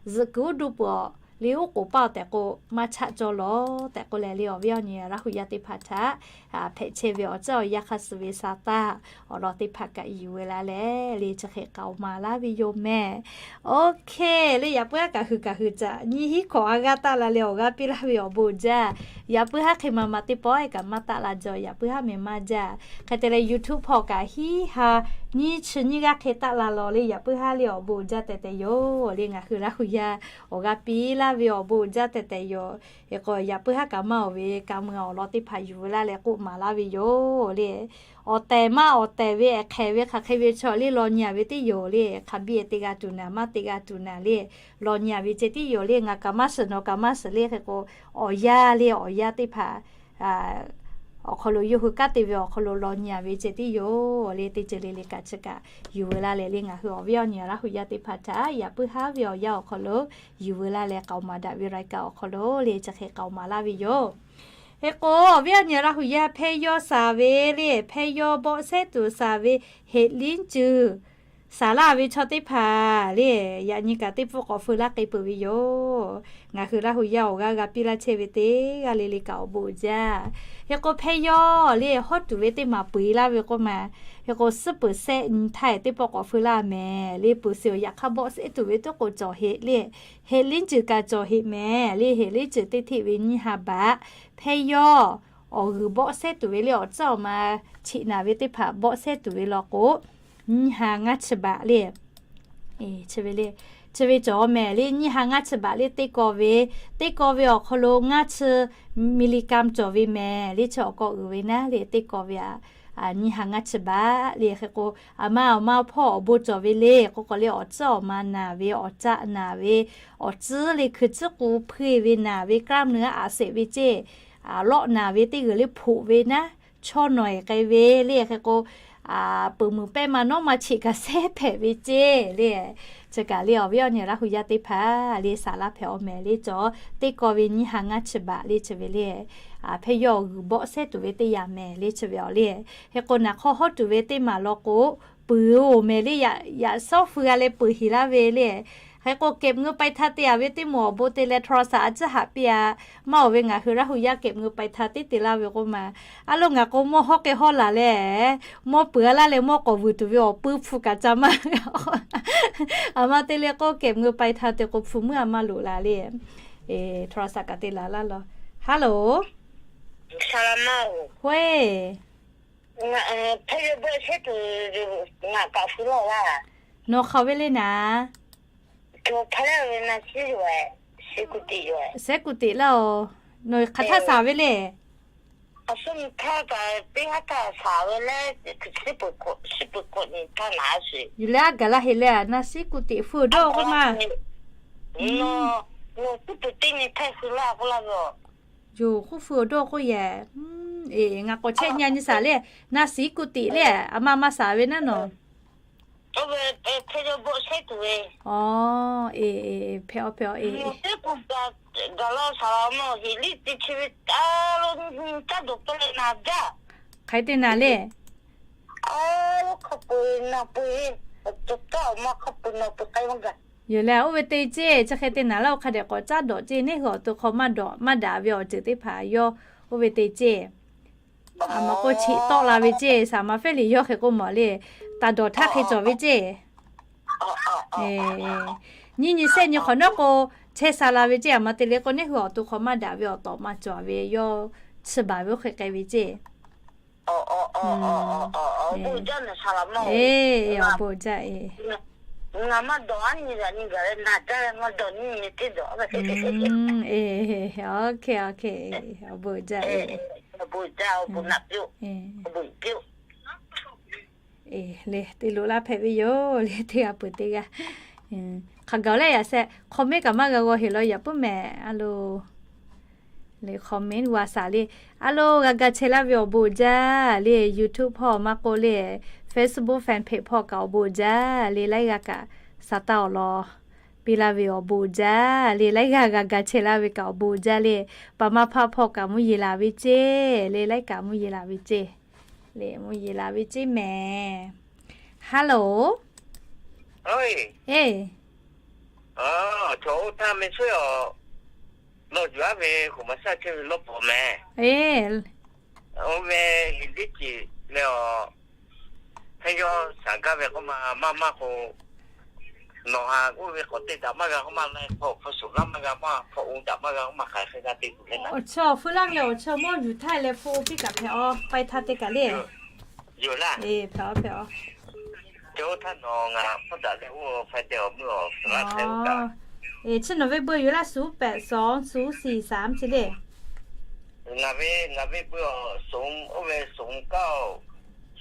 zuhꞈ kuiˬ uˉ duˇ peuˬ le, oˉ k'oˍ paˇ awˬ tehꞈ k'o maˇ chaˆ cawˇ lawˬ tehꞈ k'oˆ leh le, awˬ viˉ awˬ nyi Laˇ hu yaˇ teˇ hpaˍ htaꞈ hpehꞈ chehˇ ve awˬ ceuˬ awˬ yanˇ hk'a suh ve sa taˇ awˬ lawn teˇ hpaˍ kaꞈ yuˬ ve la leh le, chi hk'e k'aoˍ maˍ laˇ ve yoˬ mehˍ. OK le, yaꞈ puiˉ haˉ kaꞈ hui kaꞈ hui caꞈ nyiˇ hinˉ hkawꞈ a g'aˇ taˆ la leh awˬ g'aˇ piˇ laˇ ve awˬ bon jaˇ. Yaꞈ puiˉ haˉ hk'e ma ma teˇ pawˆ kaꞈ maˇ taˆ la jaw, yaꞈ puiˉ haˉ mehˍ maˇ jaˇ. Hk'e te leh YouTube hpawˇ kaꞈ hiˉ ha nyiˇ chi nyiˇ g'aˇ hk'e taˆ la law le, yaꞈ puiˉ haˉ le awˬ bon jaˇ tehꞈ tehꞈ yoˬ le. Ngaˬ hui Laˇ hu yaˇ awˬ g'aˇ piˇ laˇ ve awˬ bon jaˇ tehꞈ tehꞈ yoˬ. Hk'e k'o yaꞈ puiˉ haˉ kaꞈ maˇ awˬ ve ka mui awˬ lawn teˇ hpaˍ yuˬ ve la leh k'oˆ maˍ laˇ ve yoˬ le. Awˬ tehˬ maˇ awˬ tehˬ ve ehˍ hk'ehꞈ ve hk'aˬ hk'e ve chaw le law nyi-a ve tiˉ yoˬ le. Hk'a biˇ te g'a tuˬ naˍ, maˇ te g'a tuˬ naˍ le, law nyi-a ve ceh tiˉ yoˬ le. Ngaˬ kaꞈ maˇ shiˍ, nawˬ kaꞈ maˇ shiˍ le. Hk'e k'o awˬ yanˇ le, awˬ yanˇ teˇ hpaˍ awˬ hk'aw lo yawˇ hui kanˉ te ve awˬ hk'aw lo law nyi-a ve ceh tiˉ yoˬ le. Teˇ ceuˬ le le kaꞈ chi kaꞈ yuˬ ve la leh le, ngaˬ hui awˬ viˉ awˬ nyi Laˇ hu yaˇ teˇ hpaˍ htaꞈ yaꞈ puiˉ haˉ ve awˬ yanˇ awˬ hk'aw lo yuˬ ve la leh k'aoˍ maˍ daꞈ ve รายการ awˬ hk'aw lo le, chi hk'e k'aoˍ maˍ laˇ ve yoˬ. Hk'e k'o awˬ viˉ awˬ nyi Laˇ hu yaˇ hpehˇ yawˇ saˍ ve le, hpehˇ yawˇ bawˆ sehˉ tuˬ saˍ ve เห็ดหลินจือ saˍ laˇ ve chaw teˇ hpaˍ le, yaꞈ nyi kaꞈ teˇ pfuhˆ k'awꞈ feu laˇ k'ai peuˬ ve yoˬ. Ngaˬ hui Laˇ hu yaˇ awˬ g'aˇ g'a piˇ laˇ chehˇ ve teˇ g'aˇ le le kaꞈ awˬ bon jaˇ. Hk'e k'o hpehˇ yawˇ le hawˉ tuˬ ve teˇ maˬ peu eˬ laˇ ve k'oˆ ma. Hk'e k'o suhˉ peuˬ sehˆ nyi htaˇ teˇ pawˆ k'awꞈ feu laˇ mehˍ le, peuˬ seˍ awˬ yaꞈ hk'aˇ bawˆ sehˉ tuˬ ve teˇ k'o cawˬ heꞈ le, เห็ดหลินจือ kaꞈ cawˬ heꞈ mehˍ le. เห็ดหลินจือ teˇ hteˆ ve nyiˇ ha baꞈ. Hpehˇ yawˇ awˬ g'uiˬ bawˆ sehˉ tuˬ ve le, awˬ tcuhˉ awˬ ma cheꞈ naˍ ve teˇ hpaˍ bawˆ sehˉ tuˬ ve law k'o, nyiˇ ha ngaˇ chi baꞈ le. Chi ve le, chi ve cawˬ mehˍ le, nyiˇ ha ngaˇ chi baꞈ le teˇ kaw ve, teˇ kaw ve awˬ hk'aw lo ngaˇ chi มิลลิกรัม cawˬ ve mehˍ le. Chi awˬ kaw uiˍ ve naˉ le, teˇ kaw ve a, nyiˇ ha ngaˇ chi baꞈ le. Hk'e k'o aˬ ma awˬ ma hpawˇ awˬ bon cawˬ ve le k'o k'awꞈ le, awˬ tcuhˉ awˬ ma naˍ ve, awˬ caˆ naˍ ve, awˬ tcuhˉ le hkui tcuhˉ k'u hpeuˇ ve naˍ ve, กล้ามเนื้อ a seˍ ve ceˇ, lawˆ naˍ ve teˇ g'uiˬ le hpoꞈ ve naˉ, chaw nawˬ eˬ k'ai ve le. Hk'e k'o peuˬ muiˬ pehˇ ma nawˉ ma cheꞈ kaꞈ sehˉ hpehꞈ ve ceˇ le. Chi kaꞈ le awˬ viˉ awˬ nyi Laˇ hu yaˇ teˇ hpaˍ le saˍ laˇ hpehꞈ awˬ mehˍ le, cawˬ teˇ kaw ve nyiˇ ha ngaˇ chi baꞈ le. Chi ve le hpehˇ yawˇ awˬ g'uiˬ bawˆ sehˉ tuˬ ve teˇ yanˇ mehˍ le. Chi ve awˬ le, hk'e k'o naˍ hk'aw hawˉ tuˬ ve teˇ maˬ law k'o, peuˬ oˬ mehˍ le, yaꞈ shawˉ feu g'a leh peuˬ heˍ laˇ ve le. Hk'e k'o เก็บเงินปลายทาง te-a ve teˇ moˍ awˬ bon te leh โทรศัพท์ a ciˉ haꞈ piˇ-a. Maˇ oˬ ve ngaˬ hui Laˇ hu yaˇ เก็บเงินปลายทาง teˇ te laˇ ve k'oˆ ma, a lo ngaˬ k'o mawˇ hawˉ k'ai hawˉ laˬ leh, mawˇ peuˬ-a laˇ leh mawˇ k'awꞈ vuiˬ tuˬ ve awˬ puiˉ hpu kaꞈ ca maˇ. Aˬ ma te leh k'o เก็บเงินปลายทาง te k'o hpu meuˇ a maˇ loꞈ laˬ le. โทรศัพท์ kaꞈ te laˬ laˇ law. Hello. Hk'e, nawˬ hk'aˬ ve le naˍ? Sehˉ kuˬ teꞈ laˇ-oˬ. Nawˬ hk'aˬ htaˇ saˍ ve le? Yuˬ leh aˉ gaˬ laˇ heˆ le, naˍ siˉ kuˬ teꞈ feu awˬ dawˇ k'oˆ ma. Yoˬ, k'oˆ feu awˬ dawˇ k'oˆ yehˬ. Ngaˬ k'awꞈ chehˇ nyi nyi saˍ le, naˍ siˉ kuˬ teꞈ le, aˬ ma ma saˍ ve naˉ nawˬ. Oˇ ve hk'e yaw bawˆ shehˉ tuˬ ve. Aˬ, eˬ, eˬ, hpehꞈ-aw, hpehꞈ-aw, eˬ. Teˇ pun gaˬ, gaˬ la saˍ laˍ mawˬ heˍ liˇ te chi ve taˇ lo, caˇ dawˬ pehˇ leh naˍ jaˇ. Hk'aˬ hk'e te naˍ le. Aˬ, hk'a peu-eˬ naˍ peu-eˬ, awˬ cawˬ kaˇ awˬ ma hk'a peu-eˬ naˍ peu-eˬ k'ai maˇ gaˬ. Yoˬ leh, oˇ ve te ceˇ, chi hk'e te naˍ laˇ, oˇ hk'a dehꞈ k'awꞈ caˇ dawˬ ceˇ, neˇ hui awˬ to hk'aw maˇ dawˬ maˇ daꞈ ve awˬ ceuˬ teˇ hpaˍ yawˇ oˇ ve te ceˇ. Aˬ ma k'o, cheꞈ tawˆ la ve ceˇ, saˍ ma fehˉ liꞈ yawˇ hk'e k'oˆ mawˬ le, taˍ dawˬ htaˇ hk'e cawˬ ve ceˇ. Nyiˇ nyi shehˆ nyi hk'awꞈ nawˉ k'o, chehˇ sha la ve ceˇ, aˬ ma te le k'o, neˇ hui awˬ to hk'aw maˇ daꞈ ve awˬ tawˍ maˇ cawˬ ve yawˇ chi baˬ ve oˇ hk'e k'ai ve ceˇ. Eˬ, awˬ bon jaˇ eˬ. Eˬ, awˬ bon jaˇ eˬ. Eˬ, le, te loꞈ laˇ hpehꞈ ve yoˬ le, teˇ g'aˇ peuˬ teˇ g'aˇ. Hk'aˬ gaˬ leh yaꞈ sheh comment kaꞈ maˇ g'a g'aw heˍ law yaꞈ puiˉ mehˍ a lo. Le comment g'a shaˍ le. A lo, g'a ga chehˇ laˇ ve awˬ bon jaˇ le, YouTube hpawˇ maˇ k'oˆ le, Facebook fan page hpawˇ kaꞈ awˬ bon jaˇ le, laiˉ g'aˇ kaꞈ sha taˇ awˬ lawn piˇ laˇ ve awˬ bon jaˇ le, laiˉ g'aˇ g'a ga chehˇ laˇ ve kaꞈ awˬ bon jaˇ le, paˍ ma hpaˇ hpawˇ kaꞈ mvuhˇ yeˬ laˬ ve ceˇ le, laiˉ kaꞈ mvuhˇ yeˬ laˬ ve ceˇ le, mvuhˇ yeˬ laˬ ve ceˇ mehˍ. Hello. Eˬ, chaw oˇ htaˇ meh suhˉ aˬ, nawˬ yuˬ aˉ ve k'oˍ maˍ shaˉ chehˇ ve lawˇ pawˍ mehˍ. Eˬ, oˇ ve heˍ liˇ ceˬ leh aˬ, hk'e yawˇ shaˍ gaˇ ve k'oˆ ma maˇ maˇ k'o, nawˬ ha oˇ ve k'awꞈ te daꞈ maˇ g'a k'oˆ maˇ leh, hk'aw hpu suˍ laˇ maˇ g'a maˇ, hk'aw oˇ daꞈ maˇ g'a k'oˆ maˇ hk'aˬ hk'e g'a te tuˬ le. Awˬ chawˇ hpu laˇ ve awˬ chawˇ mawˇ yuˬ htaˇ leh hpu piˇ kaꞈ hpehꞈ-aw, pai htaˇ te kaꞈ le. Yoˬ laˇ. Eˬ, hpehꞈ-aw, hpehꞈ-aw. Chaw oˇ htaˇ nawˬ ngaˬ hpfuhˇ daꞈ leh oˇ faiˇ deh awˬ meuˇ awˬ suˍ laˇ hk'e oˇ kaꞈ. Eˬ, chi nawˬ ve beuꞈ yoˬ laˇ, ศูนย์แปดสอง ศูนย์สี่สาม chi le. Ngaˬ ve, ngaˬ ve beuꞈ aˬ, ศูนย์, oˇ ve ศูนย์เก้า,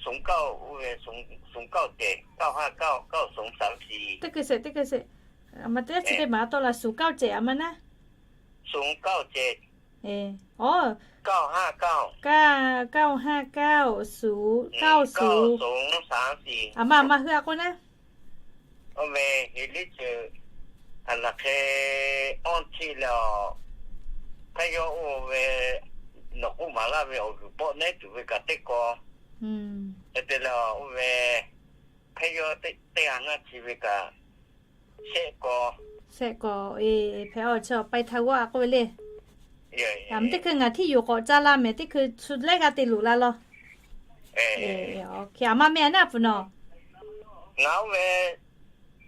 ศูนย์เก้า, oˇ ve ศูนย์เก้าเจ็ด เก้าห้าเก้า เก้าสองสามสี่. Teˇ hkui sheˍ, teˇ hkui sheˍ. Aˬ ma teˇ g'aˇ chi teˇ maˍ tawˆ la, ศูนย์เก้าเจ็ด aˬ ma naˉ. ศูนย์เก้าเจ็ด Eˬ, aˬ, เก้าห้าเก้า เก้าห้าเก้า ศูนย์เก้าศูนย์ เก้าสองสามสี่ Aˬ ma, aˬ ma hui a k'oˆ naˉ. Oˇ ve heˍ liˇ ceuˬ, aˬ laˬ hk'e, awˇ htiˇ leh aˬ, hk'e yawˇ oˇ ve, nawˬ k'oˆ maˍ laˇ ve awˬ g'uiˬ bawˆ nehˉ tuˬ ve kaꞈ teˇ kaw, hk'e te leh oˇ ve, hk'e yawˇ teˇ g'aˇ ngaˇ chi ve kaꞈ, shehˆ kaw, shehˆ kaw, eˬ, hpehꞈ-aw, chi pai htaˇ g'awˇ a k'oˆ ve le. Aˬ ma teˇ hkui ngaˬ htiˇ yoˬ k'awꞈ ca la mehˍ, teˇ hkui chu laiˉ g'aˇ te loꞈ la law. Aˬ ma meh a naˉ pfuhˍ nawˬ. Ngaˬ oˇ ve,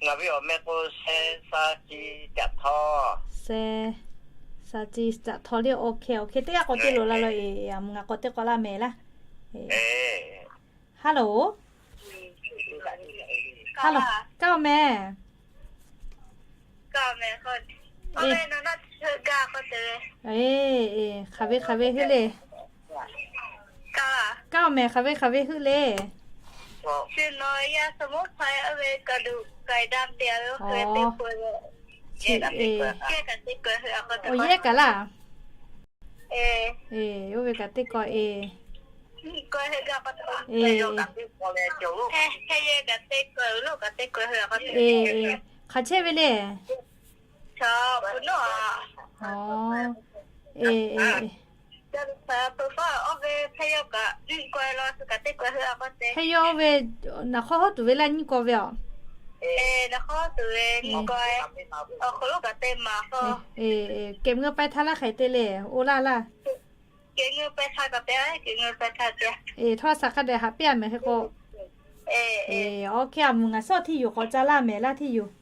ngaˬ ve awˬ meh k'o, Sha Ci Caꞈ Htaw. Sha Ci Caꞈ Htaw le, OK, OK, teˇ g'aˇ k'awꞈ te loꞈ la law eˬ, aˬ ma ngaˬ k'awꞈ te k'awꞈ la mehˍ laˇ. Hello. Hello, kaˇ-oˬ mehˍ. Eˬ, hk'aˬ ve hk'aˬ ve heuˆ le. Kaˇ-oˬ mehˍ, hk'aˬ ve hk'aˬ ve heuˆ le. Awˬ yehˇ kaꞈ laˇ. Eˬ, oˇ ve kaꞈ teˇ kaw eˬ. Eˬ, hk'aˬ chehˇ ve le. Awˬ, eˬ, eˬ, hk'e yawˇ oˇ ve naˬ hk'awˇ hawˉ tuˬ ve laˇ nyiˇ kaw ve aˬ. Kehˬ meuˇ pai htaˇ laˇ hk'e te le, oˇ laˇ laˇ. Eˬ, htawˇ shaˍ hk'a dehꞈ haꞈ piˇ a mehˍ hk'e k'o. Eˬ, OK, aˬ mvuhˇ ngaˬ shawˉ htiˇ yoˬ k'awꞈ ca laˇ mehˍ laˇ htiˇ yoˬ.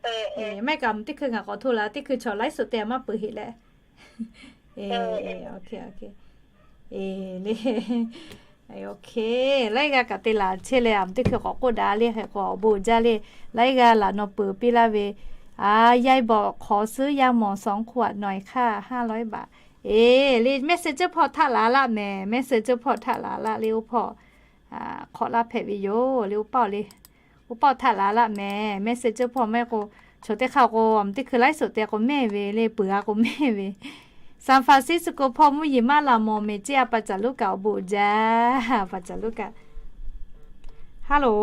Eˬ, maˇ heˆ kaꞈ mvuhˇ teˇ hkui ngaˬ k'awꞈ hto la, teˇ hkui chaw laiˉ suhˍ te a maˇ peuˬ heˆ leh. Eˬ, OK, OK. Eˬ, le. OK, laiˉ g'aˇ kaꞈ te laˬ chehˇ leh, aˬ mvuhˇ teˇ hkui k'awꞈ k'oˆ daꞈ le hk'e k'o awˬ bon jaˇ le. Laiˉ g'aˇ laˬ nawˬ peuˬ piˇ laˇ ve, a, ยายบอกขอซื้อยาหมองสองขวดหน่อยค่ะ ห้าร้อยบาท. Eˬ, le, message hpawˇ htaˆ la laˇ mehˍ, message hpawˇ htaˆ la laˇ le, oˇ hpawˇ hk'awꞈ laˇ hpehꞈ ve yoˬ le, oˇ paˆ le. Oˇ paˆ htaˆ la laˇ mehˍ, message hpawˇ maˇ heˆ k'o, chaw teˇ hk'aˇ k'o, aˬ mvuhˇ teˇ hkui laiˉ suhˍ te k'o mehˇ ve le, peuˬ a k'o mehˇ ve. San Francisco hpawˇ mvuhˇ yeˬ maˇ laˬ mawˬ mehˍ ceˇ a, pa caˬ luˉ kaꞈ awˬ bon jaˇ, pa caˬ luˉ kaꞈ. Hello.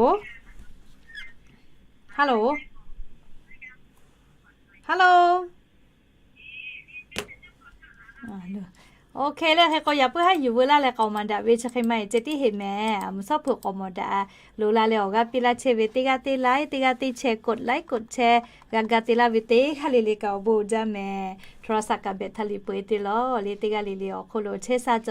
Hello, hello. OK leh, hk'e k'o yaꞈ puiˉ haˉ yuˬ veu laˇ leh k'awꞈ maˍ daꞈ ve chi hk'e maˇ heˆ ceh tiˉ heˆ mehˍ. Aˬ mvuhˬ shawˉ hpeuꞈ k'awꞈ mawˬ daꞈ loˍ la leh awˬ g'aˇ piˇ laˇ chehˇ ve teˇ g'aˇ teˇ like, teˇ g'aˇ teˇ share, กดไลค์ กดแชร์ g'a ga te laˇ ve teˇ g'aˇ le le kaꞈ awˬ bon jaˇ mehˍ. โทรศัพท์ kaꞈ แบตเตอรี่ peuˬ e te lawˬ le, teˇ g'aˇ le le awˬ hk'oˆ lo chehˇ sha